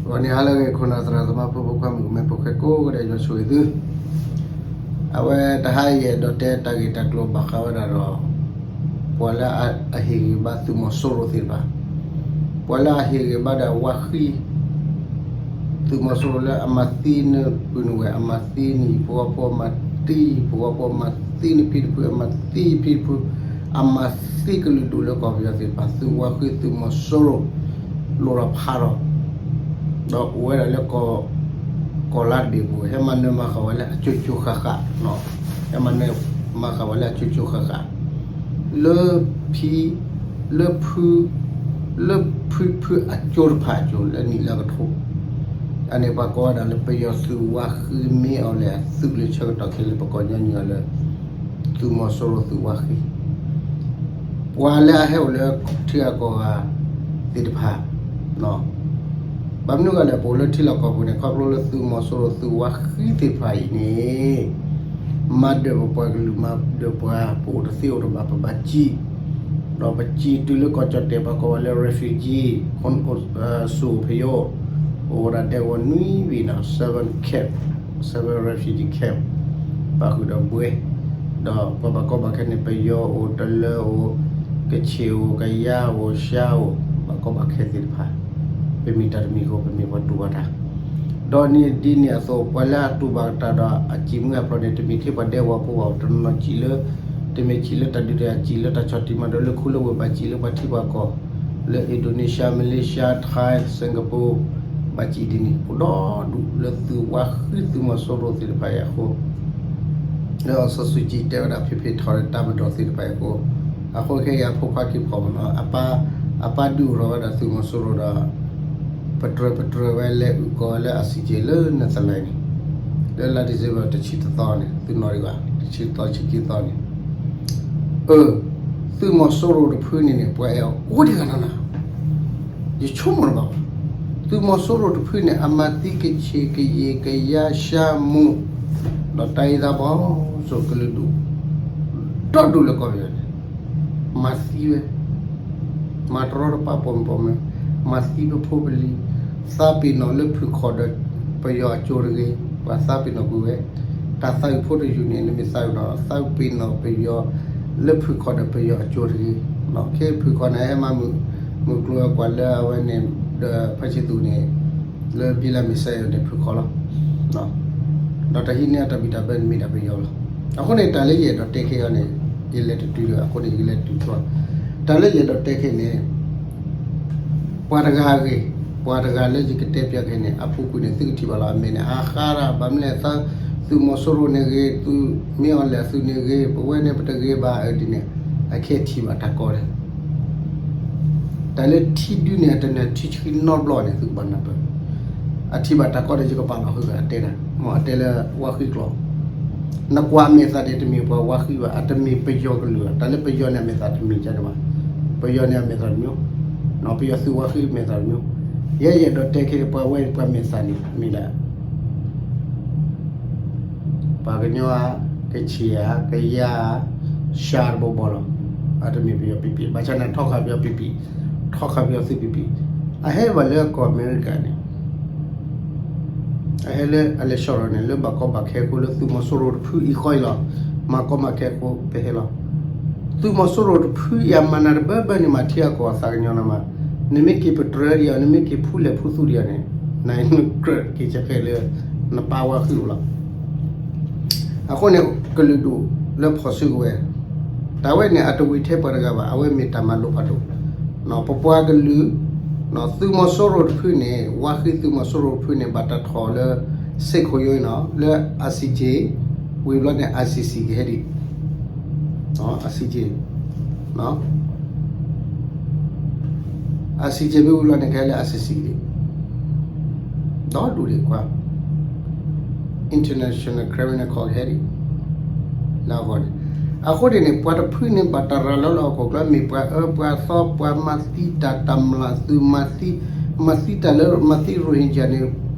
ဂီၤနံၤဟါလၢအဂ့ၤ ခိၣ်နၢ်သရၣ်သမါဖိ ဖိခွါမုၣ်ကမဲ ဖိဃဲကိးဂၤဒဲး ယွၤဆိၣ်ဂ့ၤသု. အဝဲတဟါအံၤ ယအဲၣ်ဒိးတဲတၢ်ဂ့ၢ်တၢ်ကျိၤဘၣ်ဃးဝဲဒၣ်ဒီး ပှၤလၢအဟ့ၣ်ဂံၢ်ဘါသုးမီၤစိရိၤသ့ၣ်တဖၣ်, ပှၤလၢအဟ့ၣ်ဂံၢ်ဘါဒီးဝါဃံ သုးမီၤစိရိၤလၢအမၤသံနပုၢ်နဝဲၢ်, အမၤသံနဟံၣ်ဖိဃီဖိ, အမၤသံနဟံၣ်ဖိဃီဖိ, အမၤသံနဖံနဖု, အမၤသံနဖံနဖု, အမၤသံကလုာ်ဒူၣ်လၢကီၢ်ပယီၤသ့ၣ်တဖၣ်, သုးဝါဃံသုးမီၤစိရိၤ လိၣ်ထီၣ်ဖးထီၣ်, ဒီးအိၣ်ဝဲဒၣ်လၢ ကီၢ်လါတဘ့ၣ်ပူၤ, ဟဲမၤနၢၤမၤဃၣ်ဝဲလၢအကၠိကၠိဃၣ်ဃၣ်, ဟဲမၤနၢၤမၤဃၣ်ဝဲလၢအကၠိကၠိဃၣ်ဃၣ်, လၢဖံ လၢဖု လၢဖံဖုအကၠိတဖၣ်အကၠိ လၢနံၣ်လၢကထိ, အန့ၣ်ပှၤကိးဝဲဒၣ်လၢ ပယီၤသုးဝါဃံ မ့ၢ်အီၤလဲၣ်အသုးကလၢဆၢကတီၢ်ခဲလၢာ် ပကိးညီနုၢ်အီၤလၢ သုးမီၤစိရိၤသုးဝါဃံ, ပှၤလၢအဟဲအိၣ်လၢထံဂၤကီၢ်ဂၤသ့ၣ်တဖၣ် ဘၣ်မနုၤအဃိလဲၣ် ပအိၣ်လၢထံလီၢ်ကီၢ်ပူၤန့ၣ် ခီဖျိလၢသုးမီၤစိရိၤသုးဝါဃံသ့ၣ်တဖၣ်အံၤန့ၣ် မၤဒၢၣ်ပပှၤကလုာ် မၤဒၢၣ်ပှၤ ပအိၣ်တသ့အိၣ်တဘၣ် ပဘၣ်စံး, ဒီးပစံးတုၤလၢကီၢ်ကၠီၣ်တဲာ် ပှၤကိးဝဲလၢ refugee ခိၣ် စူၣ်ဖယိ အိၣ်ဝဲဒၣ်ဒဲကဝီၤနွံဘ့ၣ်နီၤ seven camp, seven refugee camp ပာ်ဃုာ်ဒီးဘှဲ, ဒီးပှၤဘၣ်ကီဘၣ်ခဲန့ၣ် ပယီၤအိၣ် တလၢအိၣ် ကဆ့ၣ်အိၣ် ကယါအိၣ် ရှါအိၣ် ဘၣ်ကီဘၣ်ခဲသ့ၣ်တဖၣ်, ပမ့ၢ်တၢ်တမံၤအဃိ ပမ့ၢ်ပှၤတူၢ်ဘၣ်တၢ်, ဒီးန့ၣ်ဒ်န့ၣ်အသိး ပှၤလၢအတူၢ်ဘၣ်တၢ်ဒီးအစံၣ်မုၢ်အဖျိန့ၣ် တမ့ၢ်ထဲပှၤဒဲကဝီၤဖိဘၣ် တနီၤနီၤစံးလၢ တမ့ၢ်စံးလၢတၢ်ဒုးတၢ်ယၤ စံးလၢတၢ်ဆီၣ်တံၢ်မၤဒိးလၢခူလၢဝ့ၢ် ဘၣ်စံးလၢပှၤထံပှၤကီၢ် လၢ Indonesia, Malaysia, Thai, Singapore ဘၣ်စံးဒ်န့ၣ် အိၣ်ဒီဒူၣ်လၢသုးဝါဃံသုးမီၤစိရိၤသ့ၣ်တဖၣ်အံၤအဃိ လၢအောင်ဆန်းစုကြည်တဲဝဲဒၣ် ဖ့ၣ်ဖ့ၣ်ထီၣ်ဒီးတၢ်မၤဒိးသ့ၣ်တဖၣ်အံၤအဃိ, အဃိခဲအံၤအဖိခွါက့ၤဖီၣ်မးနီၤ, အပၢ်ဒုးအိၣ်ထီၣ်ဝဲဒၣ်သုးမီၤစိရိၤဒီး ပတြၢၤပတြၢၤဝဲလဲၤအုၣ်ကီၤဝဲလၢ အစံၣ်က့ၤ လၢ Netherlands န့ၣ်, လၢလါ December တဆံတသီန့ၣ် သုနီၣ်ဒံးဘၣ် တဆံတသီ တဆံခံသီန့ၣ် အၢ သုးမီၤစိရိၤတဖုန့ၣ်န့ၣ် ပှၤအဲၣ်အီၤအိၣ်ဒံးဂၤနီၤနီၤ, ယဆိကမိၣ်တဘၣ်ဘၣ်, သုးမီၤစိရိၤတဖုန့ၣ် အမၤသံကဆ့ၣ်ကယဲၢ်ကယါရှါမိၢ် ဒီးတၢ်အံၤသးဘီစိၤကလုာ်ဒူၣ် ဒီဒူၣ်လၢကီၢ်ပယီၤန့ၣ် မၤသံဝဲ မၤတရီတပါပိာ်မုၣ်ပိာ်မၢၤ, မၤသံပဖိပလံၤ, သးပ့ၤနီၣ်လၢဖုၣ်ခီၣ်ဒီးပယီၤအကၠိတဂ့ၤ, ပှၤသးပ့ၤနီၣ်ကွံာ်ဝဲ, တၢ်သးအုးဖိတယုၢ်န့ၣ် နမ့ၢ်သးအုးဒီး သးပ့ၤနီၣ်ပယီၤ လၢဖုၣ်ခီၣ်ဒီးပယီၤအကၠိတဂ့ၤ, ခဲဖုၣ်ခီၣ်န့ၣ် ဟဲမၤမုၢ်ကျိၤဝဲၤကွာ်လၢအဝဲန့ၣ် ဒီးဖါဆံသူးန့ၣ် လၢဘံလးမ့ၤစဲးယိၤန့ၣ် ဖုၣ်ခီၣ်လီၤ. ဒီးတၢ်ဟံးန့ၢ်အတၢ်ဘံၣ်တၢ်ဘၢန့ၣ်မ့ၢ်ဒၣ်ပယီၤလီၤ. အဃိန့ၣ် တၢ်လၢယအဲၣ်ဒိးတဲခဲအံၤန့ၣ် ယလဲၤတတုၤဒီး အဃိန့ၣ် ယကလဲၤတုၤထီၣ်, တၢ်လၢယအဲၣ်ဒိးတဲခဲန့ၣ် ပှၤတဂၤအဂ့ၢ်, ပှၤတဂၤလၢယကတဲပၠးခဲန့ၣ် အပူၤကွံာ်န့ၣ် သုကထံၣ်ဘၣ်လီၤ အမဲာ်န့ၣ် အဃါရၣ် ဘၣ်မနုၤလဲၣ် သုးမီၤစိရိၤန့ၣ်ဂ့ၤ, သုးမ့ၢ်အီၤလဲၣ်အသုးန့ၣ်ဂ့ၤ, ပဝဲန့ၣ်ပတဂ့ၤဘၣ်အဒ်န့ၣ် အခဲအံၤထံၣ်ဘၣ်တၢ်ကီလၢ တၢ်လၢထံဒုန့ၣ် အတနၢၤထံဆှံနီတဘျီန့ၣ် သုကဘၣ်နၢ်ပၢၢ်, အထံၣ်ဘၣ်တၢ်ကီဒီး ယကပာ်လီၤဃုာ်အတဲဒၣ်, မ်အတဲလၢဝါဃံကျိာ်, နကွၢ်အမဲာ်သၣ်န့ၣ် တမ့ၢ်ပှၤဝါဃံဘၣ်, အတမ့ၢ်ပယီၤကလုာ်ဘၣ်, တၢ်လၢပယီၤန့ၣ် အမဲာ်သၣ်တမံၤကန့ၣ်ဘၣ်, ပယီၤန့ၣ်အမဲာ်သၣ်တမံၤ, ပယီၤသုးဝါဃံမဲာ်သၣ်တမံၤ, ယဲယအဲၣ်ဒိးတဲခဲန့ၣ် ပှၤဝဲပှၤမဲာ်သၣ်န့ၣ် မ့ၢ်ဒၣ် ပှၤကညီဧါ, ကဆ့ၣ်ဧါ, ကယါဧါ, ရှါတဘီဘီလီၤ. အတမ့ၢ်ပယီၤပံပံ, ဘၣ်ဆၣ်န့ၣ် ထီၣ်ဃာ်ပယီၤပံပံ, ထီၣ်ဃာ်ပယီၤသုးပံပံ, အဟဲဘၣ်လၢကီၢ်အမဲရကၤန့ၣ် အဟဲလၢအလဲၤဆှၢထီၣ်န့ၣ် လၢဘၣ်ကီဘၣ်ခဲအဃိလၢသုးမီၤစိရိၤတဖုအံၤဃီအံၤလီၤ. မၤကီမၤခဲအဃိပဟဲလီၤ. သုးမီၤစိရိၤတဖုအံၤအမၤနၤတဘၢဘၢန့ၣ် မၤထံအကီၢ်အသးကညီၤနၤမး, နမ့ၢ်က့ၤပတြၢၤဒံးအီၤ, နမ့ၢ်က့ၤဖူလဲၣ်ဖူသူဒံးအီၤန့ၣ် နနကြၢးက့ၤဆဲးဃဲးလၢ နပၢ်ဝါဃံအိၣ်လီၤ. အဃိန့ၣ် ကလုာ်ဒူၣ်လၢဖီၣ်စုကဝဲၤ, တၢ်ဝဲန့ၣ် အတဝံၤထဲပှၤတဂၤဘၣ်, အဝဲမ့ၢ်တၢ်မၤလိဖးဒိၣ်, ပပှၤကလုာ်, သုးမီၤစိရိၤတဖုန့ၣ် ဝါဃံသုးမီၤစိရိၤတဖုန့ၣ် ဘၣ်တၢ်ထီၣ်လၢ စ့ၢ်ခိၣ်ယိအံၤနီၤ လၢ အစံၣ်က့ၣ် ဝံၤဘျီန့ၣ် အစံၣ်စံၣ်ကဟဲဒံး, အစံၣ်က့ၣ် အစံၣ်က့ၣ်မ့ၢ်ဝံၤလီၤန့ၣ် ကဟဲလၢ အစံၣ်စံၣ်ဒံး, ဒီဒူၣ်ဒံးကွၢ်, International Criminal Court ကဟဲဒံး, လၢအဂီၢ်န့ၣ်, အဃိန့ၣ်န့ၣ် ပှၤတဖုန့ၣ် ဘၣ်တၢ်ရၤလီၤလၢဟီၣ်ခိၣ်ချၢ မ့ၢ်ပှၤအၢပှၤသီ ပှၤမၤသံတၢ် တၢ်မျၢ်သုးမၤသံ, မၤသံတၢ်လၢမၤသံ Rohingya န့ၣ်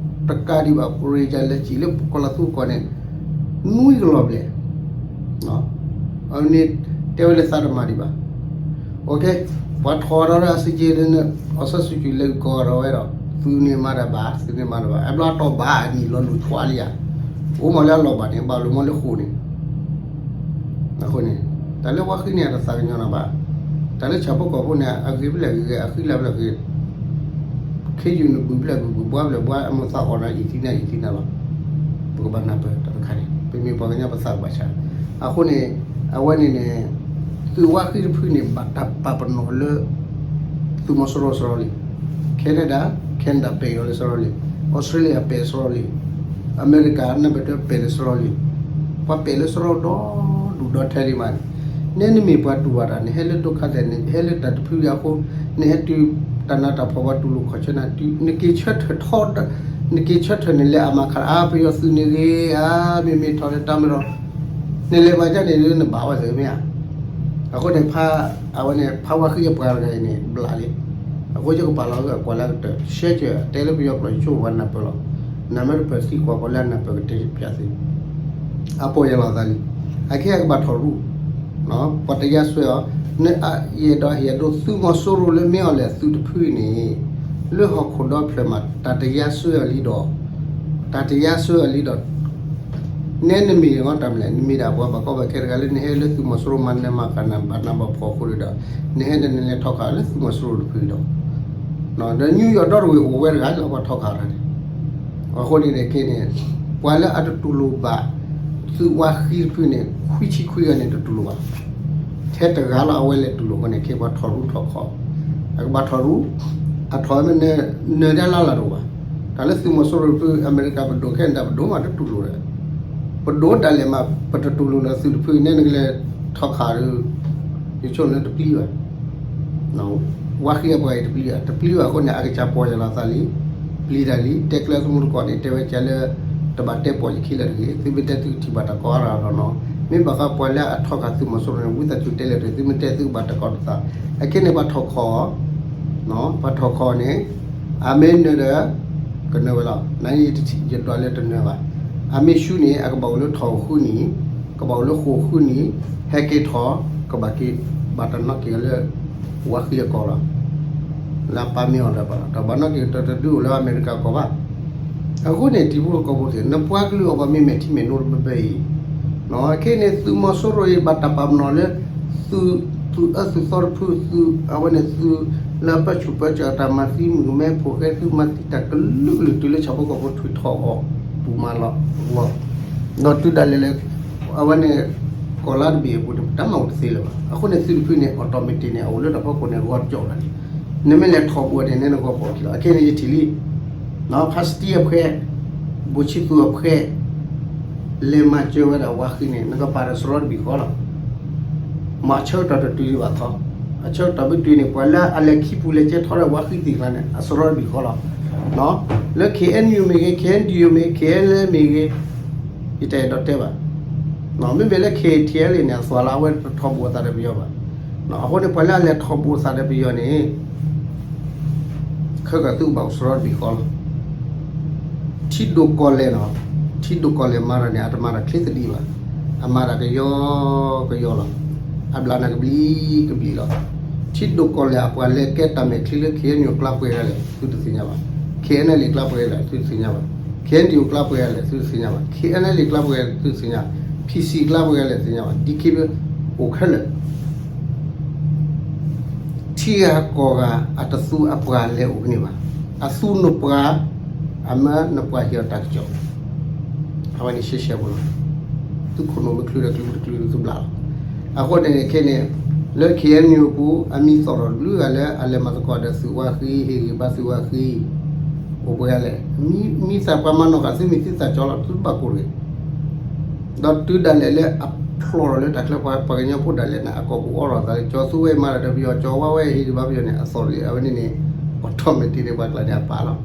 တကးဒံးဘၣ် Rohingya လဲၤစံၣ်လၢကီၢ်လီၤသူကီၢ်န့ၣ် နွံကလီၤဘျဲၣ် အန့ၣ်တဲဝဲလၢသးတမၤဒံးဘၣ်. ပှၤထီၣ်ဒီးအစံၣ်က့ၣ်န့ၣ် အီၣ်ဆၢစုကၠူလဲၤကီၢ်ဒီးဝဲဒီး သုန့ၣ်မၤတၢ်ဘၣ်, သုန့ၣ်မၤတၢ်ဘၣ်, အဘျီအတီၢ်ဘၣ်အနံၣ်လီၤလိာ်ဆွးလံဧါ, အိၣ်မးလၢအလီၢ်ဘၣ်န့ၣ် ဘၣ်လိာ်မးလၢဃိာ်န့ၣ်, အဃိန့ၣ် တၢ်လၢဝါဃံန့ၣ် အတသးကညီၤနၤဘၣ်, တၢ်လၢဆၣ်ဖိကီၢ်ဖိန့ၣ် အဂ့ၤဖဲလဲၣ်ဂ့ၤဂ့ၤ အဃံလၤဖဲလဲၣ်ဂ့ၤ ခ့ယုၢ်န့ၣ်ဘုၣ်ဖဲလဲၣ်ဘုၣ် ဘှါဖဲလဲၣ်ဘှါ အမိၢ်သးအီၣ်နၤအံၤသံနၤအံၤသံနၤလီၤ, ပကဘၣ်နၢ်ပၢၢ်တၢ်တခါန့ၣ် ပမ့ၢ်ပှၤကညီပသးကဘၣ်ဆါ, အဃိန့ၣ် အဝဲန့ၣ်န့ၣ် သုးဝါဃံတဖုန့ၣ် ဘၣ်တၢ်ပာ်ပနီၣ်လၢ သုးမီၤစိရိၤစရီလံ, Canada, Canada ပဲာ်အီၤလၢစရီလံ, Australia ပဲာ်စရီလံ, အမဲရကၤနဘၣ်တပဲာ်လၢစရီလံ, ပှၤပဲာ်လၢစရီဒီဒူၣ်ဒီထၢလံမးန့ၣ်, နဲနမ့ၢ်ပှၤတူၢ်ဘၣ်တၢ် နဟဲလၢဒုက္ခသည်န့ၣ် ဟဲလၢတၢ်တဖုအံၤအဃိ, နဟဲတုၤတၢ်နးတၢ်ဖှီၣ်ပှၤတူၢ်လိာ်ခီၣ်ဆၢနၤ, နက့ၤဆၢထၢၣ်ထီ, နက့ၤဆၢထၢၣ်န့ၣ် လဲၤအမၤခါအါ ပယီၤသုးန့ၣ်ဂ့ၤဧါ, မ့မ့ၢ်ထီၣ်လၢတၢ်မ့ၢ်ဒီး နလဲၤမၤကန့ၣ် နဘၣ်ဝဲသ့ၣ်မ့ၢ်ဧါ, အဃိန့ၣ် ဖါ အဝဲန့ၣ် ဖါဝါဃံအပှၤတဂၤအံၤန့ၣ် ဘျးလံ, အဃိယကပာ်လီၤအကကွၢ်လၢအကတၢၢ် ရှဲကၢၤ တဲလၢပယီၤကျိာ်ယဆိကမိၣ်ပှၤနၢ်ပၢၢ်လီၤ, နမ့ၢ်တပၢၢ်သံကွၢ်ပှၤလၢအနၢ်ပၢၢ်ကတဲပျးသု, အပီၢ်ယၢ်လီၤအသးလံ, အခဲအံၤကဘၣ်ထီၣ်ရူၣ်, ပှၤတယါစွဲအီၤ, ယအဲၣ်ဒိးဟ့ၣ်အဒိသုးမီၤစိရိၤလၢမ့ၢ်အီၤလဲၣ်သုးတဖုအံၤန့ၣ်, လၢဟီၣ်ခိၣ်ဒီဖျၢၣ်မး တၢ်တယါစွဲအီၤလံဒီး, တၢ်တယါစွဲအီၤလံဒီး နဲနမ့ၢ်ဂီၢ်တၢ်မနုၤလဲၣ်, နမ့ၢ်ဒၣ်ပှၤဘၣ်ကီဘၣ်ခဲတဂၤလၢနဟဲလၢသုးမီၤစိရိၤမၤနၢၤမၤဃၣ်နၤဘၣ်နးဘၣ်ဖှီၣ်အဃိန့ၣ်ဒီး, နဟဲဒီးနလဲၤထီၣ်ခးလၢသုးမီၤစိရိၤတဖုဒီး, ဒီးနယူးယီၣ်ဒီတဝ့ၢ်အိၣ်ဝဲတဂၤလၢပှၤထီၣ်ခးတၢ်န့ၣ်, အဃိန့ၣ်ခဲန့ၣ်, ပှၤလၢအတတူၢ်လိာ်ဘၣ် သုးဝါဃံတဖုန့ၣ် ခွံဆံခွံဂၤန့ၣ်တတူၢ်လိာ်ဘၣ်, ထဲတဂၤလီၤအဝဲလဲၤတူၢ်လိာ်အဃိန့ၣ် ခဲပှၤထီၣ်ရူၣ်ထီၣ်ခီၣ်, အကဘၣ်ထီၣ်ရူၣ်, အထီၣ်မ့ၢ်နၢၤဒၣ်လၢ်လၢ်တအိၣ်ဘၣ်, တၢ်လၢသုးမီၤစိရိၤတဖု အမဲရကၤပဒိၣ် ခဲနဒၤပဒိၣ်မးတတူၢ်လိာ်ဒီး, ပဒိၣ်ဒၣ်လဲာ်မး ပတတူၢ်လိာ်လၢသုးတဖုန့ၣ် နကလဲၤထီၣ်ခးဒီး, ယဆိကမိၣ်လၢတပျံၤဘၣ် ဝါဃံအပှၤအံၤတပျံၤဘၣ်, တပျံၤဘၣ်အဃိန့ၣ် အကစၢ်ပီၢ်ယၢ်လီၤသးလံ, ပျံၤတၢ်လံ, တဲကျဲသးမူတကိးန့ၣ် တဲဝဲကၢလၢ တဘၣ်တဲပီၢ်ယခံလၢၤတဂ့ၤ, သုမ့ၢ်တဲသုကထံၣ်ဘၣ်တၢ်ကီအါရၤလီၤနီၤ, မ့ၢ်ဘၣ်ဃးပှၤလၢအထီၣ်ခးသုးမီၤစိရိၤန့ၣ် ဝံသးစူၤတဲလဲၣ်တဂ့ၤ, သုမ့ၢ်တဲသုကဘၣ်တၢ်ကီတသး, အခဲန့ၣ်ပှၤထီၣ်ခီၣ် ပှၤထီၣ်ခီၣ်န့ၣ်, အမ့ၢ်နၢၤဒီး, ကနၢၤဝဲလီၤ, နယဒွးလၢတနၢၤဘၣ်, အမ့ၢ်ဆူန့ၣ် အကဘၣ်အိၣ်လၢထီၣ်ဃုနံၤ, ကဘၣ်အိၣ်လၢဃိာ်ဃုနံၤ, ဟဲက့ၤထီၣ်, ကဘၣ်က့ၤ, ဘၣ်တၢ်နီၣ်က့ၤအီၤလၢ ဝါဃံအကီၢ်လီၤ, လၢအပၢ်မ့ၢ်အီၤလၢၤဘၣ်လီၤ, တၢ်ဘၣ်နီၣ်က့ၤတဒုအိၣ်လၢအမဲရကၤကီၢ်ဘၣ်, အဃိန့ၣ် တံၤဖိကီၢ်ဖိသ့ၣ် နပှၤကလုာ်အီၤပှၤမ့ၢ်မဲာ်ထံမဲာ်နိတဘဲဘဲအံၤ, ခဲအံၤန့ၣ် သုးမီၤစိရိၤအံၤဘၣ်တၢ်ပာ်ပနီၣ်လၢ သုး, သုးအၢသုးသီတဖု သုးအဝဲန့ၣ်သုးလၢအပၢဆူၣ်ပၢစိးအတၢ်မၤသံမုၣ်ကမဲဖိဃဲ သုးမၤသံတၢ်ကလုာ်ကလုာ်တုၤလၢဆၣ်ဖိကီၢ်ဖိထုးထီၣ်အီၤ ပူၤမးလီၤ, ဒီးတုၤဒၣ်လဲာ်လၢ အဝဲန့ၣ် ကီၢ်လါတဘ့ၣ်အပူၤန့ၣ် တၢ်မၤအိၣ်တသ့လၢၤဘၣ်. အဃိန့ၣ် သုးတဖုန့ၣ် automatic န့ၣ် အအိၣ်လၢတၢ်ဖီခိၣ်န့ၣ် ဂီၤကၠီၣ်လီၤန့ၣ်, နမ့ၢ်လဲၤထီၣ်ဘူးအီၤန့ၣ် နဂီၢ်ပီၣ်ခံလီၤ. အခဲအံၤန့ၣ် ယထံၣ်လံ ဖါစတံအဖှဲး, ဘိၣ်ဆံသူးအဖှဲး, လဲၤမၤစၢၤဝဲဒၣ်ဝါဃံန့ၣ် နကပာ်ဒီးစရီတဘ့ၣ်ဃီလီၤ. မ့ၢ်အဆၢကတီၢ်တတုၤဘၣ်ခီ, အဆၢကတီၢ်မ့ၢ်တုၤန့ၣ် ပှၤလၢအလဲၤခံပူၤလဲၤကဲထီၣ်ဒီးဝါဃံသ့ၣ်တဖၣ်န့ၣ် အစရီတဘ့ၣ်ဃီလီၤ. လၢ ခ့ၣ်အဲၣ်ယူၣ် မ့ၢ်ဂ့ၤ, ခ့ၣ်အဲၣ်ယူၣ် မ့ၢ်ဂ့ၤ, ခ့ၣ်အဲၣ်လ်အ့ၣ် မ့ၢ်ဂ့ၤ, ယတအဲၣ်ဒိးတဲဘၣ်. မ့မ့ၢ်လၢ ခ့ၣ်ထံၣ်အဲၣ်လ်အ့ၣ် န့ၣ် အသွၣ်လီၤ အဝဲတထီၣ်ဘူးအသးဒီးပယီၤဘၣ်. အဃိန့ၣ် ပှၤလၢအလဲၤထီၣ်ဘူးအသးဒီးပယီၤန့ၣ် ခဲကီၢ်သုကဘၣ်အိၣ်စရီတဘ့ၣ်ဃီလီၤ. ထံဒိၣ်ကီၢ်လဲၢ်လီၤ. ထံဒိၣ်ကီၢ်လဲၢ်မၤတၢ်န့ၣ် အတမၤတၢ်ချ့သဒံးဘၣ်. အမၤတၢ်ကယီကယီလီၤ. အဘျးနၢ်ကဘျံးကဘျံးလီၤ. ထံဒိၣ်ကီၢ်လဲၢ်အပှၤလဲၤကဲတၢ်မဲာ်ချံလၢ ခ့ၣ်အဲၣ်ယူၣ် အကျါပှဲၤဂၤလဲၣ် သုတသ့ၣ်ညါဘၣ်. ခ့ၣ်အဲၣ်လ်အ့ၣ် အကျါပှဲၤဂၤလဲၣ် သုတသ့ၣ်ညါဘၣ်. ခ့ၣ်အဲၣ်ယူၣ် အကျါပှဲၤဂၤလဲၣ် သုတသ့ၣ်ညါဘၣ်. ခ့ၣ်အဲၣ်လ်အ့ၣ် အကျါပှဲၤဂၤလဲၣ် သုတသ့ၣ်ညါဘၣ်. ဖံၣ်စံၣ် အကျါပှဲၤဂၤလဲၣ် သုတသ့ၣ်ညါဘၣ်. ဒ်ခံဘျီ အိၣ်ခဲလၢာ် ထံဂၤကီၢ်ဂၤ အတသူအပှၤလဲၤအိၣ်ကန့ၢ်ဘၣ်. အသူနပှၤ အမၢနပှၤဟ့ၣ်အီၤတၢ်ကစီၣ် အဝဲန့ၣ်ရှဲရှဲဖိလီၤ. သုခိၣ်နူာ်မ့ၢ်ချုးဒီးချုးတချုးသုဘျးလီၤ. အဃိန့ၣ်ခဲန့ၣ် လၢ ခ့ၣ်အဲၣ်ယူၣ် အပူၤ အမံၤသီၣ်ထီၣ်တဘျုးဂၤလၢ အလဲၤမၤသကိးဒီးသုးဝါဃံ ဟ့ၣ်ဂံၢ်ဘါသုးဝါဃံ အိၣ်ပှဲၤဂၤလဲၣ်. မံၤသးပှၤမၤနီၣ်ဃာ်သုမ့ၢ်သုသးကၠီလီၤ သုတဘၣ်ကိၢ်တဂ့ၤ. ဒီးတုၤဒၣ်လဲာ်လၢအဖျိးထီၣ်လၢတၢ်ချၢ ပှၤကညီဖိဒၣ်လဲာ်န့ၣ် အကိာ်ပူၤအိးထီၣ်သးလၢ ကၠီၤသူဝဲမၤတၢ်ဒီးပယီၤ ကၠီၤဝါဝဲဟ့ၣ်ဂံၢ်ဘါပယီၤန့ၣ် အသီၣ်တဂ့ၤ. အဝဲန့ၣ်န့ၣ် automatic န့ၣ် ပှၤကျါန့ၣ်အပာ်လီၤ.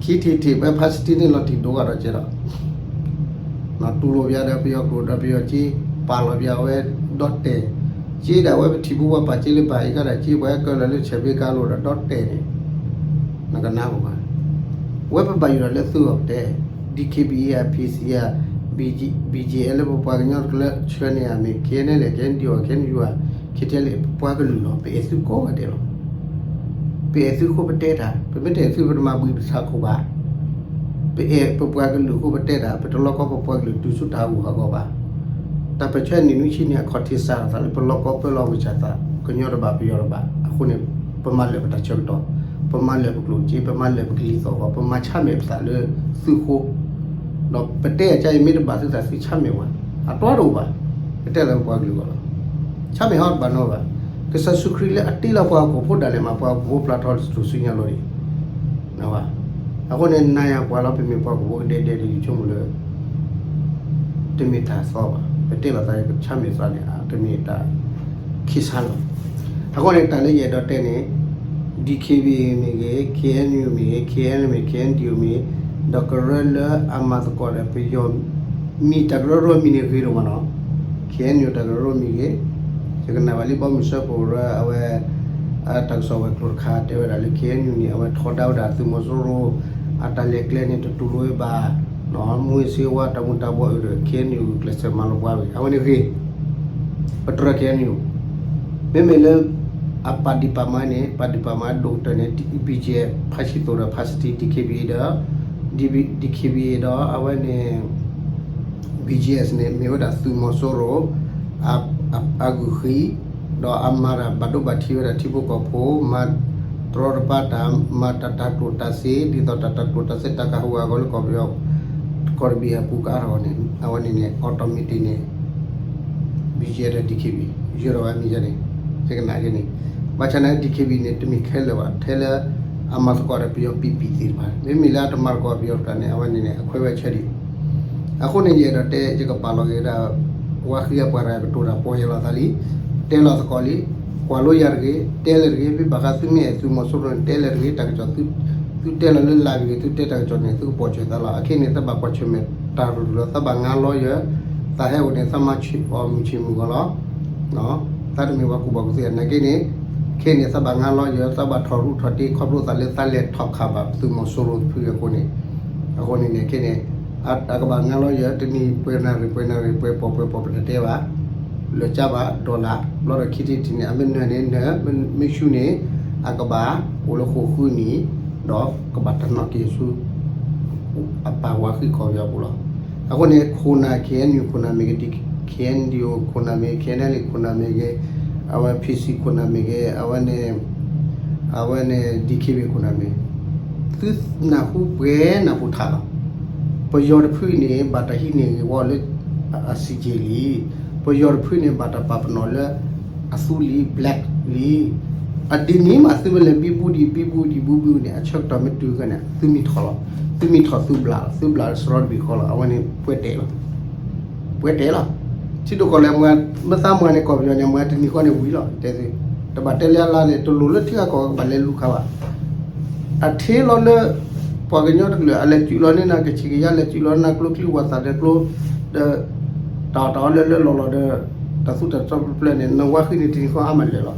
ခံထံၣ်တထံၣ် ဖဲဖါစတံန့ၣ်လီၤတံၢ်ဒိဂၤဒီးကဲဒီး တူၢ်လိာ်ပယီၤဒီးပယီၤကျိာ်ဒီးပယီၤက့ ပာ်လီၤပယီၤအဝဲဒီးတဲာ် က့ဒၣ်ဝဲပထံၣ်ဘိပှၤပာ်က့လၢပာ်အံၤကဒီးက့ ပှၤဟဲကၢလီၤလၢဆဲးဘ့ကါလိၤဒီးဒီးတဲာ်န့ၣ် နကနၢ်ပၢၢ်ဘၣ်. ဝဲပဘၣ်ယိၣ်ဒီးလၢသုဂီၢ်ပတဲ DKBA ဧါ PC ဧါ BGF လၢပပှၤကညီတကလၢဆှၢန့ၢ်ဧါ မ့ၢ် KNLA KNDO KNU ဧါ KTLA ပပှၤကလုာ်လီၤ ပအဲၣ်သုကိးဂၤဒဲးလီၤ. ပအဲၣ်သုဃိပတဲတၢ်, ပမ့ၢ်တအဲၣ်သုပတမၤဘှံးပသးခိၣ်ဘၣ်. ပအဲၣ်ပပှၤကလုာ်ဃိပတဲတၢ်, ပတလီၤကီပပှၤကလုာ်တုၤဆူတၢ်ဂူာ်ဟးဂီၤဘၣ်. တၢ်ပၢၢ်ဆၢနံၣ်နွံဆံန့ၣ် အခီၣ်ထံးစးထီၣ်သးလၢပလီၤကီပၢလီၤဝံသးစူၤ ကညီတဘၣ်ပယီၤတဘၣ်အဃိန့ၣ်, ပမၤလၢာ်ပတၢ်ဆၢကတီၢ်, ပမၤလၢာ်ပကျိၣ်စ့, ပမၤလၢာ်ပကလံၤသီၣ်ဂီၤ, ပမၤဆါမဲာ်ပသးလၢသုဃိ ဒီးပတဲအကါအံၤမ့ၢ်တဘၣ်သုသး သုဆါမဲာ်ဝဲ, အတီတအိၣ်ဘၣ်. ပတဲလၢပပှၤကလုာ်အဂီၢ်လီၤ. ဆါမဲာ်ဟီတဘၣ်နီတဂၤဘၣ်. ကစၢ်ယ့ၣ်ၡူးခရံာ်လၢအတ့လီၤပှၤဟီၣ်ခိၣ်ဖိဒၣ်လဲာ်မး ပှၤဟီၣ်ခိၣ်ဖိပျၢ်ထီတစိၤဆူညါလီၤဒံး. အဃိန့ၣ် နၤယၤပှၤလီၤ ပမ့ၢ်ပှၤဟီၣ်ခိၣ်ဖိကဒဲကဒဲဒီး ယဆိကမိၣ်လၢ တမ့ၢ်တၢ်သီဘၣ်. ပတဲလီၤသး ပဆါမဲာ်သးန့ၣ် တမ့ၢ်တၢ်ခံဆါလီၤ. အဃိန့ၣ် တၢ်လၢယအဲၣ်ဒိးတဲန့ၣ် DKBA မ့ၢ်ဂ့ၤ, KNU မ့ၢ်ဂ့ၤ, KNLA မ့ၢ်ဂ့ၤ, KNDO မ့ၢ်ဂ့ၤ, ဒီးကရၢလၢအမၤသကိးဒီးပယီၤ မံၤတၢ်ကရၢကရိမံၤန့ၣ်ဂ့ၤဒိၣ်မးနီၤ. KNU တၢ်ကရၢကရိမံၤဂ့ၤ, ယကနၣ်ဘၣ်လံ ဘီမုၢ်စၢဖှိၣ်ကရၢအဝဲ တၢ်ကစီၣ်ဝဲၤကျိၤတခါတဲဝဲဒၣ်လၢ KNU န့ၣ် အဝဲထီဒါဝဲဒၣ်သုးမီၤစိရိၤ အတၢ်လဲၤကျဲန့ၣ် တတူၢ်လိာ်ဝဲဘၣ်, မူဝဲစ့ဝါတၢ်မူၤတၢ်ဘှီးအုးဒီး KNU ကျဲးစၢးမၤလီၤပှီၢ်ဝဲ အဝဲန့ၣ်ဂ့ၤ, ပတြၢၤ KNU မ့မ့ၢ်လၢ အပာ်ဒံးပာ်မၤန့ၣ် ပာ်ဒံးပာ်မၤဒိၣ်ကတၢၢ်န့ၣ် BGF ဖါဆံသိးဒီးဖါစတံ DKBA ဒီး DKBA ဒီးအဝဲန့ၣ် BGF န့ၣ် မ့ၢ်ဝဲဒၣ်သုးမီၤစိရိၤ အဂုာ်ဃံ, ဒီးအမၤတၢ်ဘၣ်ဒိဘၣ်ထံးဝဲဒၣ်ထံဖိကီၢ်ဖိ, မၤတရီတပါတၢ်, မၤတၢ်တၢ်ကျိၣ်တၢ်စ့ ဒ်သိးတၢ်တၢ်ကျိၣ်တၢ်စ့ တၢ်ကဟူးဂဲၤအဂီၢ်လၢကီၢ်ပယီၤ ကီၢ်တဘ့ၣ်အပူၤကအါထီၣ်န့ၣ် အဝဲန့ၣ်န့ၣ် automatic န့ၣ် BGF ဒီး DKBA ယဲၢ်ဒီးဝဲမ့ၢ်ယဲန့ၣ် ယကနၣ်က့ၤန့ၣ်, ဘၣ်ဆၣ်န့ၣ် DKBA န့ၣ် တမ့ၢ်ခဲလၢာ်ဘၣ် ထဲလၢ အမၤသကိးဒီးပယီၤပံာ်ပံာ်သ့ၣ်တဖၣ်, မ့မ့ၢ်လၢအတမၤသကိးပယီၤတဖၣ်န့ၣ် အဝဲန့ၣ်န့ၣ် အခွဲးဝဲဆၢဒံး အဃိန့ၣ် ယအဲၣ်ဒိးတဲ ယကပာ်လီၤက့ၤဝဲဒၣ် ဝါဃံအပှၤတဂၤကတိၤတၢ်ပီၢ်ယၢ်လီၤသးလံ, တဲလီၤသကိးလံ, ကွၢ်လိယၤတဂ့ၤ, တဲလၢတဂ့ၤ, မ့ၢ်ဘၣ်ဃးသုမ့ၢ်အဲၣ်သုးမီၤစိရိၤန့ၣ် တဲလၢတဂ့ၤ, တၢ်ကစီၣ် သုတဲလီၤလၢ live ဂ့ၤ, သုတဲတၢ်ကစီၣ်န့ၣ် သုကပိာ်ထွဲသးလီၤ. အခဲအံၤန့ၣ် သးဘၣ်ကွၢ်ဆၢၣ်မဲာ်တၢ်ရူၢ်လီၤ, သးဘၣ်ငါလီယၢၤ, သးဟဲအိၣ်န့ၣ် သးမၤဆူၣ်အီၣ်မုၢ်ဆ့ၣ်မုၢ်ဂီၤလီၤ. သးတမ့ၢ်ပှၤကူၣ်ဘၣ်ကူၣ်သ့နာ်က့န့ၣ်, ခဲအံၤန့ၣ် သးဘၣ်ငါလီယၢၤ, သးဘၣ်ထီၣ်ရူးထီၣ်တ့ ခီဖျိသးလၢသးလဲၤထီၣ်ခးဘၣ်သုးမီၤစိရိၤတဖုအဃိန့ၣ်, အဃိန့ၣ်န့ၣ် ခဲအံၤန့ၣ် အကဘၣ်ငါလီယၢၤ တနံၤပှဲၤနၣ်ရံၣ် ပှဲၤနၣ်ရံၣ် ပှဲၤပီၢ်ပှဲၤပီၢ် ပတတဲဘၣ်, လၢာ်ကၢဘၣ် dollar ဘျီဒီးခံထံၣ်တထံၣ်န့ၣ် အမ့ၢ်နၢၤန့ၣ်နၢၤ, မ့ၢ်ဆူၣ်န့ၣ် အကဘၣ်အိၣ်လၢဃိာ်ဃုနံၣ်, ဒီးကဘၣ်တၢ်နီၣ်က့ၤဆူ အပာ်ဝါဃံကီၢ်ပယီၤပူၤလီၤ. အဃိန့ၣ် ခိၣ်နၢ် KNU ခိၣ်နၢ်မ့ၢ်ဂ့ၤ, KNDO ခိၣ်နၢ်မ့ၢ်ဂ့ၤ, KNLA ခိၣ်နၢ်မ့ၢ်ဂ့ၤ, အဝဲ PC ခိၣ်နၢ်မ့ၢ်ဂ့ၤ, အဝဲန့ၣ် အဝဲန့ၣ် DKBA ခိၣ်နၢ်မ့ၢ်ဂ့ၤ, သုနၢ်ဟူပှဲၤနၢ်ဟူထးလီၤ. ပယီၤတဖုန့ၣ် ဘၣ်တၢ်ဟံးန့ၢ်ဂ့ၢ်ဝီလၢ အ စံၣ်ကၠ့ၣ်လံ. ပယီၤတဖုန့ၣ် ဘၣ်တၢ်ပာ်ပနီၣ်လၢ အသူလံ black လံ. အဒ်န့ၣ်မး သုမ့ၢ်လဲၤဘံဘူဒံး ဘံဘူဒံး ဘံဘူန့ၣ် အဆၢကတီၢ်မ့ၢ်တုၤခဲန့ၣ် သုမံထီၣ်လီၤ. သုမံထီၣ်သုဘျးလီၤ, သုဘျးလီၤစရီတဘ့ၣ်ဃီလီၤ. အဝဲန့ၣ်ပှဲၤတဲာ်လီၤ. ပှဲၤတဲာ်လီၤ. ထံဒိၣ်ကီၢ်လဲၢ်မၤ, မ့ၢ်သးမၤန့ၣ် ကီၢ်ပယီၤန့ၣ် မၤတနံၤဃီန့ၣ်ဝံၤလီၤ. တဲသု, တဘၣ်တဲလၢအလါန့ၣ် တလိၣ်လၢထံဂၤကီၢ်ဂၤကဘၣ်လဲၤလူၤခးဘၣ်. အထံလီၤလၢ ပှၤကညီတကလုာ် အလဲၤစုလီၤန့ၢ်နၤ ကဆံးကယၤ လဲၤစုလီၤနၤ ကျိချံဝၣ်သၣ်ဒီးကျိ ဒီး တၢ်အီၣ်တၢ်အီလၢလၢလီၢ်လီၢ်ဒီး တၢ်သူတၢ်သီပျၢၤပျၢၤန့ၣ် နဝါဃံန့ၣ် တနံၤဃီအါမးလဲၤလီၤ.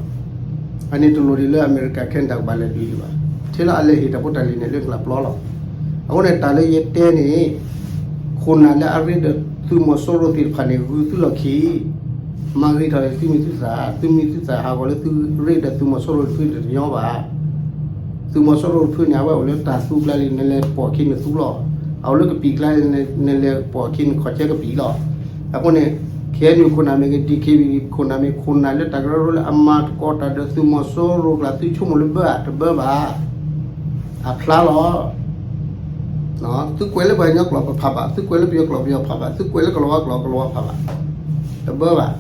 အန့ၣ်တလိၣ်ဒံးလၢအမဲရကၤ Canada ကဘၣ်လဲၤဒုးဒံးဘၣ်. ထဲလၢအလဲၤဟ့ၣ်တၢ်ဖိတၢ်လံၤန့ၣ် လၢကျးပျီလီၤ. အဃိန့ၣ် တၢ်လၢယတဲန့ၣ် ခိၣ်နၢ်လၢအရ့ဒီးသုးမီၤစိရိၤသ့ၣ်တဖၣ်န့ၣ် ဂုာ်သုလီၢ်ခံ မၤဂ့ၤထီၣ်သုမံၤသုသၣ်, သုမံၤသုသၣ်ဟးဂီၤလၢသုရ့ဒီးသုးမီၤစိရိၤတဖုန့ၣ်တညီဘၣ်. သုးမီၤစိရိၤတဖုန့ၣ် အဝဲအိၣ်လၢတၢ်သူကျါလံ နလဲၤပိာ်ခံနသူလီၤ. အအိၣ်လၢကပံာ်ကျါလံ နလဲၤပိာ်ခံနခီၣ်ကၠဲကပံာ်လီၤ. အဃိန့ၣ် KNU ခိၣ်နၢ်မ့ၢ်ဂ့ၤ DKBA ခိၣ်နၢ်မ့ၢ် ခိၣ်နၢ်လၢတၢ်ကရၢကရိလၢအမၤသကိးတၢ်ဒီးသုးမီၤစိရိၤကျါ သုဆိကမိၣ်လၢဘၢဧါ တဘၢဘၣ်. အဖျါလီၤ. သုကွဲးလၢပှၤကညီကျိာ်ပဖးဘၣ်, သုကွဲးလၢပယီၤကျိာ်ပယီၤဖးဘၣ်, သုကွဲးလၢကလီၤဝါကျိာ်ကလီၤဝါဖးဘၣ်, တဘၢဘၣ်.